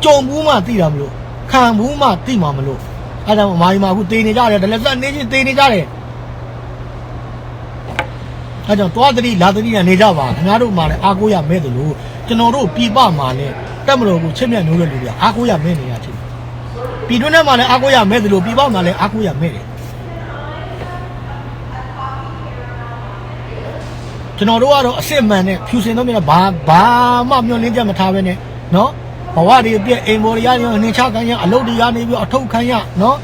ကြုံဘူးမှသိတာမလို့ ခံဘူးမှသိမှာမလို့ အဲဒါမှမါကြီးမှအခုသေနေကြတယ် တလဲသက်နေချင်းသေနေကြတယ် အဲကြောင့်သွားသတိလာသတိနဲ့နေကြပါခင်ဗျားတို့မှာလည်းအားကိုးရမဲသလိုကျွန်တော်တို့ပြည်ပမှာလည်းတပ်မတော်ကိုချစ်မြတ်နိုးတဲ့လူတွေအားကိုးရမဲနေရချင်းပြည်တွင်းထဲမှာလည်းအားကိုးရမဲသလိုပြည်ပမှာလည်းအားကိုးရမဲတယ် ကျွန်တော်တို့ကတော့အစစ်အမှန်နဲ့ဖြူစင်သောမျက်နှာဘာဘာမှမျောလင်းချက်မထားပဲနဲ့နော်ဘဝတွေအပြည့်အိမ်ပေါ်တရားတွေနှိမ်ချခံရအလုပ်တွေကနေပြီးအထုတ်ခံရနော်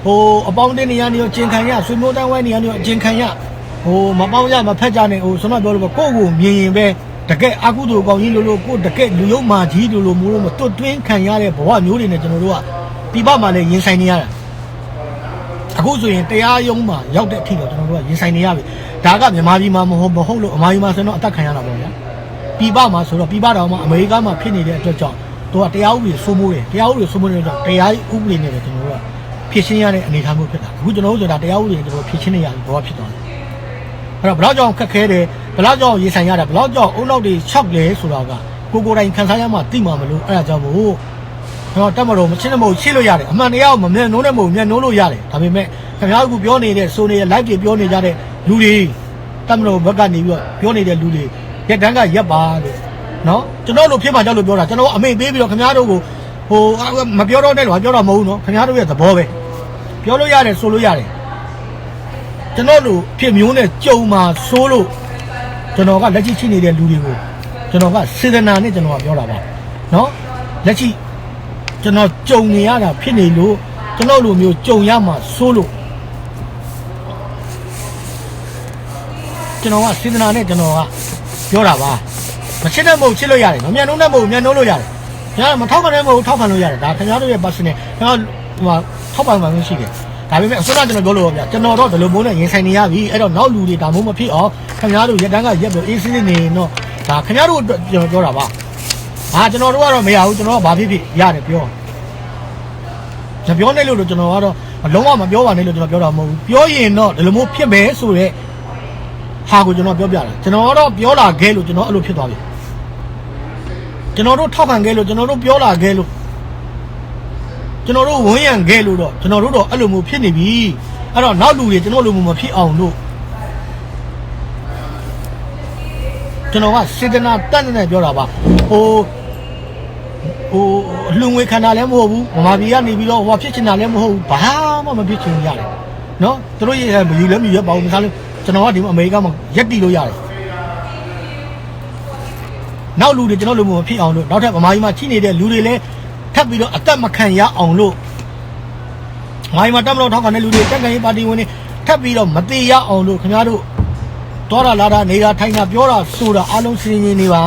ဟိုအပေါင်းအသင်းတွေကနေရောကျင်ခံရဆွေမျိုးတန်းဝိုင်းတွေကနေရောကျင်ခံရဟိုမပေါင်းရမဖက်ကြနဲ့ဟိုကျွန်တော်ပြောလို့ပဲကိုယ့်ကိုမြင်ရင်ပဲတကယ်အကုသိုလ်ကောင်ကြီးလို့လို့ကိုယ်တကယ်လူယုံမာကြီးလို့လို့မို့လို့မတွတ်တွင်းခံရတဲ့ဘဝမျိုးတွေနဲ့ကျွန်တော်တို့ကပြည်ပမှာလည်းရင်ဆိုင်နေရတာ အခုဆိုရင်တရားရုံးမှာရောက်တဲ့အထိတော့ကျွန်တော်တို့ကရင်ဆိုင်နေရပြီဒါကမြန်မာပြည်မှာမဟုတ်မဟုတ်လို့အမါကြီးမှာဆိုတော့အသက်ခံရတာပေါ့ဗျာပြည်ပမှာဆိုတော့ပြည်ပတောင်မှအမေရိကမှာဖြစ်နေတဲ့အတွက်ကြောင့်သူကတရားဥပဒေစိုးမိုးတယ်တရားဥပဒေစိုးမိုးနေတဲ့အတွက်ကြောင့်တရားဥပဒေနဲ့ပဲကျွန်တော်တို့ကဖြေရှင်းရတဲ့အနေအထားမျိုးဖြစ်တာအခုကျွန်တော်တို့ဆိုတာတရားဥပဒေနဲ့ကျွန်တော်ဖြေရှင်းနေရပြီဘောဖြစ်သွားတယ်အဲ့တော့ဘယ်တော့ကြောင့်ခက်ခဲတယ်ဘယ်တော့ကြောင့်ရင်ဆိုင်ရတယ်ဘယ်တော့ကြောင့်အုံနောက်တွေရှောက်လဲဆိုတာကကိုကိုယ်တိုင်ခံစားရမှသိမှာမလို့အဲ့ဒါကြောင့်မို့ကျွန်တော်တက်မတော်မရှင်းတဲ့မဟုတ်ရှင်းလို့ရတယ်အမှန်တရားကိုမမျက်နှိုးနဲ့မဟုတ်မျက်နှိုးလို့ရတယ်ဒါပေမဲ့ခင်ဗျားတို့ကပြောနေတဲ့ဆိုနေတဲ့ live တွေပြောနေကြတဲ့လူတွေတပ်မတော်ဘက်ကနေပြီးတော့ပြောနေတဲ့လူတွေရက်တန်းကရက်ပါလို့နော်ကျွန်တော်တို့ဖြစ်မှာကြောက်လို့ပြောတာကျွန်တော်အမိန့်ပေးပြီးတော့ခင်ဗျားတို့ကိုဟိုမပြောတော့နဲ့လို့ပြောတာမဟုတ်ဘူးနော်ခင်ဗျားတို့ရဲ့သဘောပဲပြောလို့ရတယ်ဆိုလို့ရတယ်ကျွန်တော်တို့ဖြစ်မျိုးနဲ့ကြုံမှာစိုးလို့ကျွန်တော်ကလက်ရှိရှိနေတဲ့လူတွေကိုကျွန်တော်ကစေတနာနဲ့ကျွန်တော်ကပြောတာပါနော်လက်ရှိကျွန်တော်ကြုံနေရတာဖြစ်နေလို့ကျွန်တော်လိုမျိုးကြုံရမှာစိုးလို့ကျွန်တော်ကစေတနာနဲ့ကျွန်တော်ကပြောတာပါမချစ်တဲ့မဟုတ်ချစ်လို့ရတယ်နော်မျက်နှိုးနဲ့မဟုတ်မျက်နှိုးလို့ရတယ်ခင်ဗျားမထောက်ခံတဲ့မဟုတ်ထောက်ခံလို့ရတယ်ဒါခင်ဗျားတို့ရဲ့ personal ခင်ဗျားဟိုထောက်ပံ့မှာမရှိတယ်ဒါပေမဲ့အခုနကျွန်တော်ပြောလို့ပါဗျာကျွန်တော်တော့ဒီလိုမျိုးနဲ့ရင်ဆိုင်နေရပြီအဲ့တော့နောက်လူတွေဒါမျိုးမဖြစ်အောင်ခင်ဗျားတို့ရတန်းကရက်တော့အေးဆေးနေတော့ဒါခင်ဗျားတို့အတွက်ကျွန်တော်ပြောတာပါဟာကျွန်တော်တို့ကတော့မရဘူးကျွန်တော်ကဘာဖြစ်ဖြစ်ရတယ်ပြောမပြောနဲ့လို့တော့ကျွန်တော်ကတော့အလုံးဝမပြောပါနဲ့လို့ကျွန်တော်ပြောတာမဟုတ်ဘူးပြောရင်တော့ဒီလိုမျိုးဖြစ်မယ်ဆိုတော့ဟာကိုကျွန်တော်ပြောပြတာကျွန်တော်ကတော့ပြောလာခဲ့လို့ကျွန်တော်အဲ့လိုဖြစ်သွားပြီကျွန်တော်တို့ထောက်ခံခဲ့လို့ကျွန်တော်တို့ပြောလာခဲ့လို့ကျွန်တော်တို့ဝန်းရံခဲ့လို့တော့ကျွန်တော်တို့တော့အဲ့လိုမျိုးဖြစ်နေပြီအဲ့တော့နောက်လူတွေကျွန်တော်လိုမျိုးမဖြစ်အောင်လို့ကျွန်တော်ကစေတနာတတ်နေနဲ့ပြောတာပါဟိုဟိုလူငွေခန္ဓာလည်းမဟုတ်ဘူးဗမာပြည်ကနေပြီးတော့ဟိုဖြစ်ချင်တာလည်းမဟုတ်ဘူးဘာမှမဖြစ်ချင်ရတယ်နော်သူတို့ရဲ့မယူလည်းမယူရပါဘူးမစားလို့ကျွန်တော်ကဒီမှာအမေရိကမှာရက်တည်လို့ရတယ်နောက်လူတွေကျွန်တော်လိုမျိုးမဖြစ်အောင်လို့နောက်ထပ်ဗမာပြည်မှာရှိနေတဲ့လူတွေလည်းထပ်ပြီးတော့အသက်မခံရအောင်လို့ဗမာပြည်မှာတပ်မတော်ထောက်ခံတဲ့လူတွေတပ်ခံရေးပါတီဝင်တွေထပ်ပြီးတော့မသေးရအောင်လို့ခင်ဗျားတို့တွားတာလာတာနေတာထိုင်တာပြောတာဆိုတာအားလုံးစင်ရင်နေပါ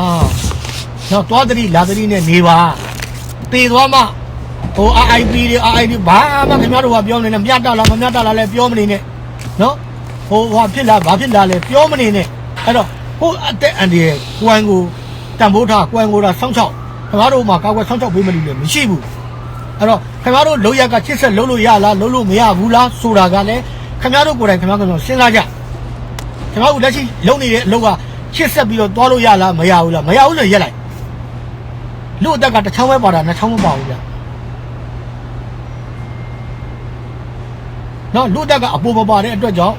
တော့တွားတတိလာတတိနဲ့နေပါသေသွားမှဟို RIP တွေ RIP ဘာမှခင်ဗျားတို့ကပြောမနေနဲ့မျှတလားမမျှတလားလဲပြောမနေနဲ့နော်ဟိုဟာဖြစ်လားဘာဖြစ်လားလဲပြောမနေနဲ့အဲ့တော့ကိုယ့်အသက်အန္တရာယ်ကိုယ်ကိုတန်ဖိုးထားကိုယ်ကိုယ်တာစောင့်ရှောက်ခင်ဗျားတို့မှာကာကွယ်စောင့်ရှောက်ပေးမလို့လည်းမရှိဘူးအဲ့တော့ခင်ဗျားတို့လုပ်ရကချစ်ဆက်လုပ်လို့ရလားလုပ်လို့မရဘူးလားဆိုတာကလည်းခင်ဗျားတို့ကိုယ်တိုင်ခင်ဗျားတို့စဉ်းစားကြခင်ဗျားတို့လက်ရှိလုပ်နေတဲ့အလုပ်ကချစ်ဆက်ပြီးတော့သွားလို့ရလားမရဘူးလားမရဘူးလို့ရက်လိုက်လူအသက်ကတစ်ချောင်းပဲပါတာနှစ်ချောင်းမပါဘူးဗျာနော်လူအသက်ကအပိုမပါတဲ့အတွက်ကြောင့်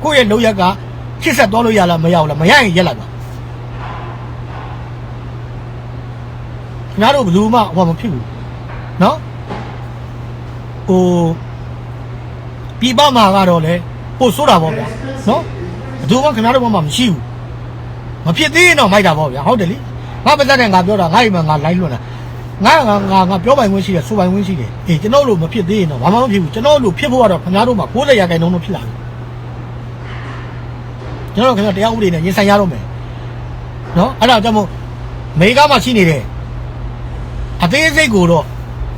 ကိုယ့်ရဲ့လုပ်ရကချစ်ဆက်သွားလို့ရလားမရဘူးလားမရရင်ရက်လိုက်ပါခင်ဗျားတို့ဘယ်သူမှဟိုမဖြစ်ဘူးနော်ဟိုပြည်ပမှာကတော့လေပိုဆိုးတာပေါ့ဗျာနော်ဘယ်သူမှခင်ဗျားတို့ဘက်မှာမရှိဘူးမဖြစ်သေးရင်တော့မိုက်တာပေါ့ဗျာဟုတ်တယ်လေငါပါးစပ်နဲ့ငါပြောတာငါအိမ်မှာငါ live လွှင့်တာငါငါငါငါပြောပိုင်ခွင့်ရှိတယ်ဆိုပိုင်ခွင့်ရှိတယ်အေးကျွန်တော်တို့လိုမဖြစ်သေးရင်တော့ဘာမှမဖြစ်ဘူးကျွန်တော်တို့လိုဖြစ်ဖို့ကတော့ခင်ဗျားတို့မှာကိုးဆယ်ရာခိုင်နှုန်းတော့ဖြစ်လာပြီကျွန်တော်တို့ခင်ဗျားတရားဥပဒေနဲ့ရင်ဆိုင်ရတော့မယ်နော်အဲ့ဒါကြောင့်မို့အမေရိကမှာရှိနေတယ်အသေးစိတ်ကိုတော့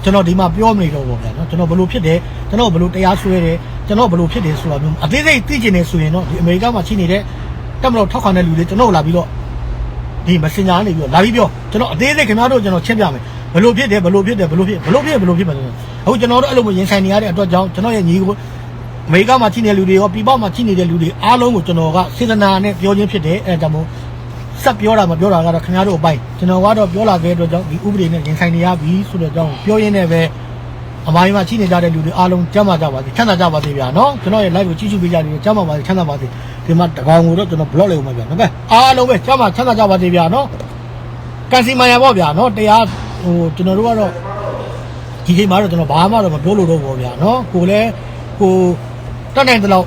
ကျွန်တော်ဒီမှာပြောမနေတော့ဘူးဗျာနော်ကျွန်တော်ဘယ်လိုဖြစ်တယ်ကျွန်တော်ဘယ်လိုတရားစွဲတယ်ကျွန်တော်ဘယ်လိုဖြစ်တယ်ဆိုတာမျိုးအသေးစိတ်သိချင်နေဆိုရင်တော့ဒီအမေရိကမှာရှိနေတဲ့တပ်မတော်ထောက်ခံတဲ့လူတွေကျွန်တော်လာပြီးတော့ဒီ messenger ကနေပြီးတော့လာပြီးပြောကျွန်တော်အသေးစိတ်ခင်ဗျားတို့ကျွန်တော်ချက်ပြမယ်ဘယ်လိုဖြစ်တယ်ဘယ်လိုဖြစ်တယ်ဘယ်လိုဖြစ်ဘယ်လိုဖြစ်ဘယ်လိုဖြစ်မယ်အခုကျွန်တော်တို့အဲ့လိုမျိုးရင်ဆိုင်နေရတဲ့အတွက်ကြောင့်ကျွန်တော်ရဲ့ညီကိုအမေရိကမှာရှိနေတဲ့လူတွေရောပြည်ပမှာရှိနေတဲ့လူတွေအားလုံးကိုကျွန်တော်ကစေတနာနဲ့ပြောခြင်းဖြစ်တယ်အဲဒါကြောင့်မို့ ဆက်ပြောတာမပြောတာကတော့ခင်ဗျားတို့အပိုင်းကျွန်တော်ကတော့ပြောလာခဲ့တဲ့အတွက်ကြောင့်ဒီဥပဒေနဲ့ရင်ဆိုင်နေရပြီဆိုတဲ့အကြောင်းကိုပြောရင်းနဲ့ပဲအမါမီးမီးချစ်နေကြတဲ့လူတွေအားလုံးကျန်းမာကြပါစေချမ်းသာကြပါစေဗျာနော်ကျွန်တော်ရဲ့ live ကိုကြည့်ရှုပေးကြတဲ့အတွက်ကျန်းမာပါစေချမ်းသာပါစေဒီမှာတကောင်ကိုတော့ကျွန်တော် block လုပ်ဦးမှာဗျာနော်ကဲအားလုံးပဲကျန်းမာချမ်းသာကြပါစေဗျာနော်ကံစီမံရပေါ့ဗျာနော်တရားဟိုကျွန်တော်တို့ကတော့ဒီချိန်မှာတော့ကျွန်တော်ဘာမှတော့မပြောလို့တော့ဘူးဗျာနော်ကိုလည်းကိုတတ်နိုင်သလောက်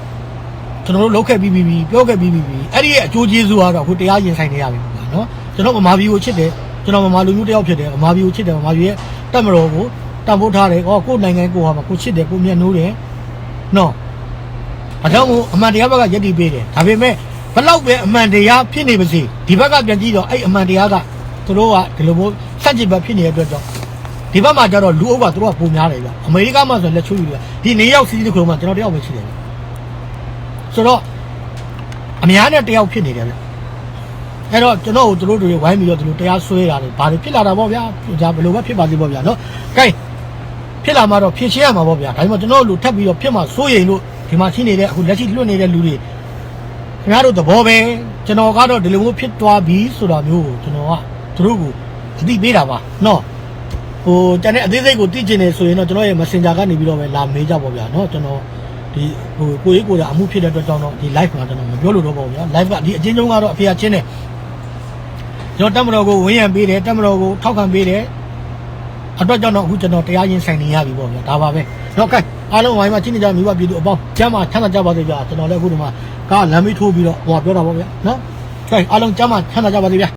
ကျွန်တော်တို့လုပ်ခဲ့ပြီးပြီပြီပြောခဲ့ပြီးပြီပြီအဲ့ဒီရဲ့အကျိုးကျေးဇူးကတော့အခုတရားရင်ဆိုင်နေရပြီပေါ့ဗျာနော်ကျွန်တော်ဗမာပြည်ကိုချစ်တယ်ကျွန်တော်ဗမာလူမျိုးတစ်ယောက်ဖြစ်တယ်ဗမာပြည်ကိုချစ်တယ်ဗမာပြည်ရဲ့တပ်မတော်ကိုတန်ဖိုးထားတယ်ဟောကိုယ်နိုင်ငံကိုယ်ဟာမှာကိုချစ်တယ်ကိုမျက်နှိုးတယ်နော်ဒါကြောင့်မို့အမှန်တရားဘက်ကယက်တည်ပေးတယ်ဒါပေမဲ့ဘလောက်ပဲအမှန်တရားဖြစ်နေပါစေဒီဘက်ကပြန်ကြည့်တော့အဲ့အမှန်တရားကသူတို့ကဒီလိုမျိုးစန့်ကျင်ဘက်ဖြစ်နေတဲ့အတွက်ကြောင့်ဒီဘက်မှာကျတော့လူအုပ်ကသူတို့ကပိုများတယ်ဗျအမေရိကမှာဆိုရင်လက်ချိုးယူတယ်ဒီနေရောက်စီးတီးတစ်ခုလုံးမှာကျွန်တော်တယောက်ပဲရှိတယ်ဗျဆိုတော့အများနဲ့တယောက်ဖြစ်နေတယ်ဗျအဲ့တော့ကျွန်တော်တို့တို့ဝိုင်းပြီးတော့ဒီလိုတရားစွဲတာတွေဘာတွေဖြစ်လာတာပေါ့ဗျာဒါဘယ်လိုပဲဖြစ်ပါစေပေါ့ဗျာနော်ကဲဖြစ်လာမှာတော့ဖြေရှင်းရမှာပေါ့ဗျာဒါပေမဲ့ကျွန်တော်တို့ထပ်ပြီးတော့ဖြစ်မှာစိုးရိမ်လို့ဒီမှာရှိနေတဲ့အခုလက်ရှိလွတ်နေတဲ့လူတွေခင်ဗျားတို့သဘောပဲကျွန်တော်ကတော့ဒီလိုမျိုးဖြစ်သွားပြီဆိုတာမျိုးကိုကျွန်တော်ကသူတို့ကိုအသိပေးတာပါနော်ဟိုကျန်တဲ့အသေးစိတ်ကိုသိချင်နေဆိုရင်တော့ကျွန်တော်ရဲ့ messenger ကနေပြီးတော့ပဲလာမေးကြပေါ့ဗျာနော်ကျွန်တော်ဒီဟိုကိုကြီးကိုယ်တိုင်အမှုဖြစ်တဲ့အတွက်ကြောင့်တော့ဒီ live မှာကျွန်တော်မပြောလို့တော့ပေါ့ဗျာ live ကဒီအချင်းချင်းကတော့အဖေအချင်းနဲ့ကျွန်တော်တပ်မတော်ကိုဝန်းရံပေးတယ်တပ်မတော်ကိုထောက်ခံပေးတယ်အတွက်ကြောင့်တော့အခုကျွန်တော်တရားရင်ဆိုင်နေရပြီပေါ့ဗျာဒါပါပဲတော့ကဲအားလုံးဝိုင်းမှာချင်းနေကြမိဘပြည်သူအပေါင်းကျမ်းမာချမ်းသာကြပါစေဗျာကျွန်တော်လည်းအခုဒီမှာကားလမ်းမထိုးပြီးတော့ဟိုပြောတာပေါ့ဗျာနော်ကဲအားလုံးကျမ်းမာချမ်းသာကြပါစေဗျာ